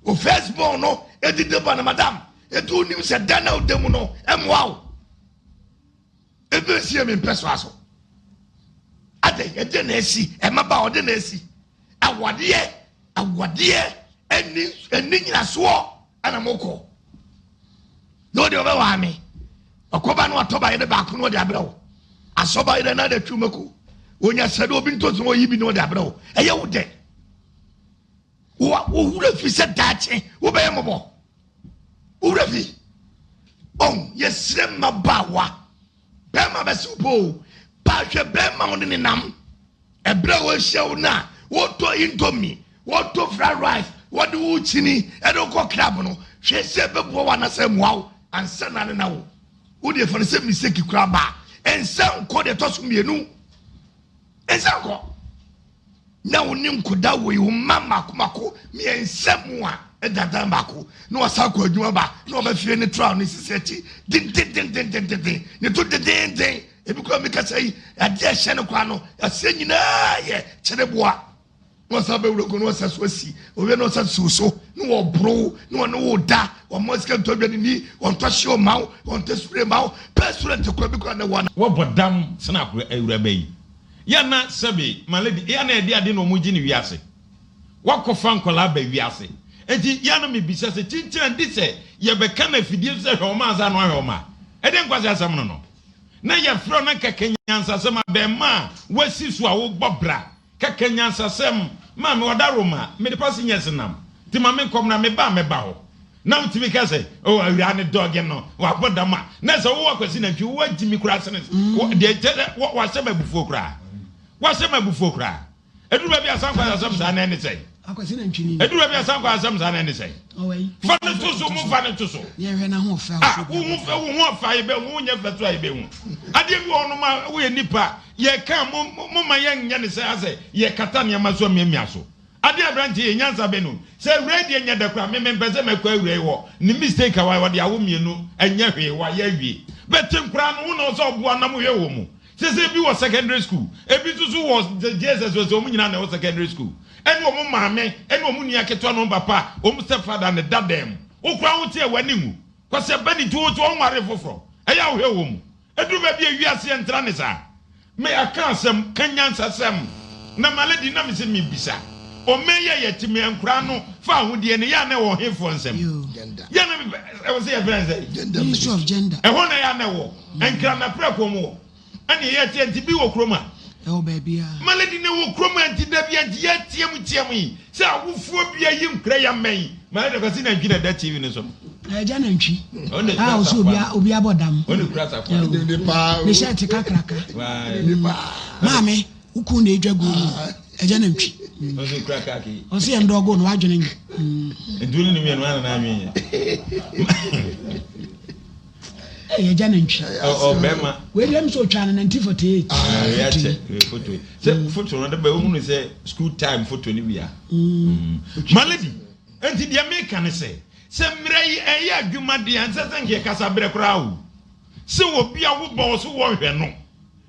o first born no edidi ba no madam nti wo nim sɛ dan na ɔda mu no ɛmoa wo ebi esi emi mpɛ so aso adɛ ɛde na esi ɛma ba ɔde na esi awadeɛ awadeɛ ɛni ɛni nyinasoɔ ɛna mo kɔ. Na ɔde ɔbɛwaa me. Ɔkɔba no atɔ bayerɛ baako na ɔde abrɛ wo. Asɔ bayerɛ na ade twi mako. Onya sɛ de obi ntosi na ɔyi bi na ɔde abrɛ wo. Ɛyɛ wo dɛ. Wo wo wura fi sɛ daakye wobɛyɛ mmɔbɔ. Wo wura fi. Ɔn yɛsrɛ mmabaawa. Bɛrima bɛsi wo po o. Ba hwɛ bɛrima wo ne ne nam. Ɛberɛ a wɔahyia wo no a wɔtɔ indomie, wɔtɔ fried rice, wɔde wo kyini ɛde wo kɔ club no, hwɛ sɛ ɛbɛboa wo anaasɛ ɛmmoa wo ansa na ne na wo. Wo deɛ fa no sɛ mistake koraa ba a, nsa nkɔ deɛ ɛtɔ so mmienu. Nsa nkɔ. Na wo ne nkoda wei wo mma mako mako mmiɛnsa mu a ɛda dan baako na wɔsan kɔ adwuma ba na wɔbɛfie ne tra ne sisi akyi dendendendendenden ne to dendenden. Ebi koraa mi kasa yi, adeɛ a ɛhyɛ no koraa no, aseɛ nyinaa yɛ kyereboa. Na ɔsan bɛwura gu na ɔsa so asi, owie na ɔsa siw so, na wɔboro na ɔne wo da, wɔmmɔ sika ntɔ aduane ni, wɔntɔ hyew ma wo, wɔntɔ spray ma wo, pɛ student koraa bi koraa na ɛwɔ. Wɔbɔ dam sene akora awuraba yi. Yɛ na sɛbe my lady yɛ na ɛde ade na wɔn gye ne wiase. Wakɔ fa nkwadaa aba wiase. Enti yɛ na mebisa sɛ kyinkyin andi sɛ yɛbɛka no afidie so sɛ hwɛ wɔn ansa na wahwɛ wɔn a. Ɛdeɛ nkwasi asɛm no no. Na yɛfrɛ wo na kɛkɛ nyansasɛm abɛɛmaa a wasi so a wobɔ bra kɛkɛ nyansasɛm ma me ɔda Roma mede passengers nam nti ma me nkɔm na meba a mɛba hɔ na wotumi ka sɛ oh awuraa ne dɔge no wabɔ dam a na sɛ wowɔ akwasi nantwi wowɔ agyimi koraa sene deɛ kyɛ sɛ wahyɛ me abufuo koraa wahyɛ me abufuo koraa Ɛduru baabi a san kɔ asɛm saa na ɛne sɛn? Ɛduru baabi a san kɔ asɛm saa na ɛne sɛn? Fa no to so, mo fa no to so. Ah, wo ho fɛ, wo ho ɔfɛ a yɛbɛhu, wo nyɛ fɛ so a yɛbɛhu. Adeɛ bi wɔ hɔ nom a woyɛ nipa, yɛka mo mo ma yɛnyɛ ne sɛ asɛ yɛkata nneɛma so amiamia so. Adeɛ aberanteɛ yɛ nyansa bɛ no. Sɛ awura yi deɛ nyɛ da koraa, me mempɛ sɛ mɛkɔ awura yi hɔ. Ne mistake a wayɛ, ɔde awo mmienu, ɛnyɛ hwee, wayɛ awie. Bɛte nkoraa no, wo na ɔsɛ ɔboa na mohwɛ wɔ mu. Sese ebi wɔ secondary school, ebi nso so wɔ JSS wɔ sɛ wɔn nyinaa na ɛwɔ secondary school. Ɛne wɔn maame, ɛne wɔn nua ketewa ne wɔn papa, wɔn step father ne da dan mu. Wo koraa wo te a w'ani nwu. Kwasi ɛbɛ ne nti wo nso wɔnware foforɔ. Ɛyɛ a wohwɛ wɔn mu. Ɛduru baabi a wiase ɛntra ne saa. Me aka asɛm, ka nyansasɛm. Na ma lady na me se me bisa. Ɔman yi a yɛte me nkoraa no fa ahodie no yɛ a na ɛwɔ hefoɔ nsam? Yɛ a na me pɛ, ɛwɔ sɛ yɛfrɛ no sɛn? Ministry of Gender. Ɛhɔ na yɛ a na ɛwɔ. Nkran na prɛko ɔmo wɔ. Ɛne yɛ teɛ nti bi wɔ kurom a. Ɛwɔ baabiara. Malady na ɛwɔ kurom a nti da bia nti yɛ teɛ mu teɛ mu yi sɛ awofoɔ bi ayi nkura yi ama yi. Malady Kwasi Nantwi na ɛda TV no so no. Ɛgya Nantwi. A ɔsɛ obi obi abɔ dam. Ɔne kura safoa. Ne shirt kakraka. Maame wo kun na edwa guo mu. Ɛgya Nantwi. Ɔsɛ kura kaki. Ɔsɛ yɛn dɔgo no wadwene nyɛ. Nti wo ne ne mmienu ana na adwene nyɛ. Ɛyɛ agya nantwi. Ɔbɛrima. Wei deɛ sɛ ɔtwa no 1948. Wei akyɛ wei foto yi. Sɛ foto no de bɛ ohunu sɛ school time foto no wia. My lady, nti deɛ meka ne sɛ, sɛ mmerɛ yi ɛyɛ adwuma deɛ ɛnsɛ sɛ nka yɛkasa berɛ koraa o. Sɛ obi a wobɔ wo so wɔnhwɛ no.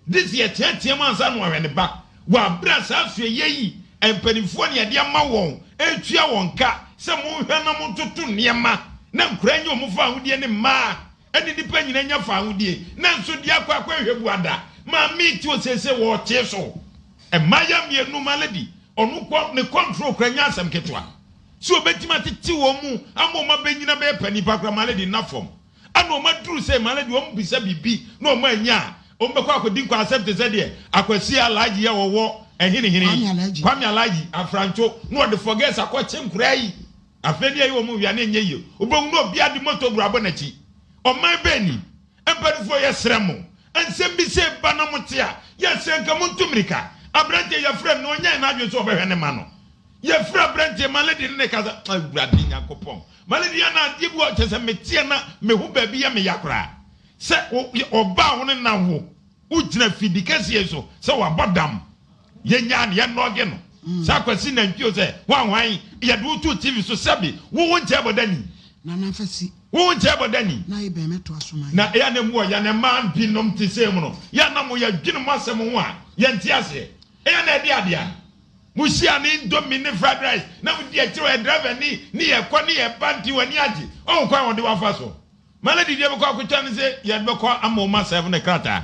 This yɛ teateam ansa na wahwɛ ne ba. Wɔ abere a saa suayɛ yi mpanimfoɔ ne yɛde ama wɔn retua wɔn ka sɛ monhwɛ na montoto nneɛma na nkoraa nya wɔn faahodie ne mmaa ne nnipa nyinaa nya faahodie nanso deɛ akɔ akɔ ahwɛ bu ada maame ti osese wɔɔtee so mmaayɛ mmienu ma lady ɔno kɔ ne control kora nya asɛm ketewa sɛ obɛtumi atete wɔn mu ama wɔn abɛnyina bɛyɛ panipa kora ma lady nna fam Ɛna wɔn aduru sɛ mmaa no deɛ wɔn bisa biribi na wɔn annya a, wɔn bɛkɔ akɔdi nkwansɛm te sɛ deɛ Akwasi Alhaji a ɔwɔ Ɛhenehene yi, Kwame Alhaji, Afrancho, na ɔde forgets akɔkye nkoraa yi. Afei ne yɛyɛ wɔn wia na ɛnyɛ yie. Wobɛhu na obiara de moto goro abɔ n'akyi. Ɔman bɛn ni? Mpanimfoɔ yɛsrɛ mo, nsɛm bi sei ba na mote a, yɛsrɛ nka montu mmirika. Aberanteɛ yɛfrɛ no na ɔnyae n'adwene sɛ ɔbɛhwɛ ne mma no. Yɛfrɛ aberanteɛ ma lady no ne kasa, Awurade Nyankopɔn. Mane deɛ na adeɛ bi wɔ kyɛ sɛ meteɛ na meho baabi yɛ meya koraa. Sɛ ɔbaa wo ne na wo wogyina fidi kɛseɛ so sɛ wabɔ dam. Yɛnyaa no yɛnnɔge no. Sɛ akwasi nantwi o sɛ hwan hwan yɛde wo too TV so sɛbe wo wo nkyɛɛ bɔ dani. Nana Fasi. Wo wo nkyɛɛ bɔ dani. Na ebɛn mɛtoa so ma yɛ. Na ɛyɛ na emu wɔ ya na mmaa binom te sɛ mu no yɛ na mo yɛ dwene mo asɛm ho a yɛnte aseɛ. Ɛyɛ na ɛde adeɛ a. Mo hyia ne indomie ne fried rice na mo di akyire ɔyɛ driver ni ne yɛ kɔ ne yɛ ba nti w'ani agye ɔho kwan a ɔde wafa so. Ma lady deɛ bɛkɔ akotwa ne sɛ yɛde bɛkɔ ama ɔma sɛfo ne krataa.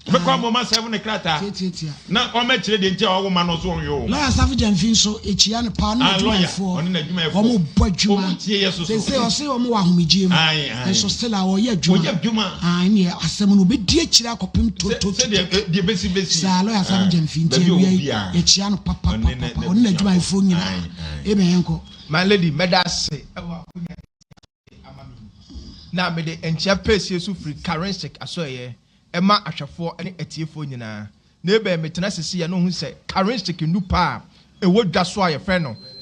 Bɛkɔ ama ɔma sɛfo ne krataa. Na ɔma kyerɛ deɛ nti a ɔwo ma no so ɔnhwɛ o. Lawyer Safo Gyamfi nso yɛkyia no paa ɔne ah, n'adwumayɛfoɔ wɔn bɔ adwuma sese ɔse wɔn wɔ ahomegyeɛ mu nso still a wɔyɛ adwuma wɔyɛ adwuma ɛne asɛm no obɛdi akyire akɔpem tototo sɛdeɛ deɛ bɛsi bɛsi saa lawyer Safo Gyamfi nti awia yi yɛkyia no papapapa ɔne n'adwumayɛfoɔ nyinaa amen yɛnkɔ. My lady mɛda ase ɛwɔ akonya ama me yi. Na mede nkyea pɛsie so firi Karenshik Asɔeɛ ɛma ahwɛfoɔ ne atiefoɔ nyinaa. Na ebɛn metena sesei a na ohu sɛ Karenshik nnupa a ɛwɔ dwa so a yɛfrɛ no.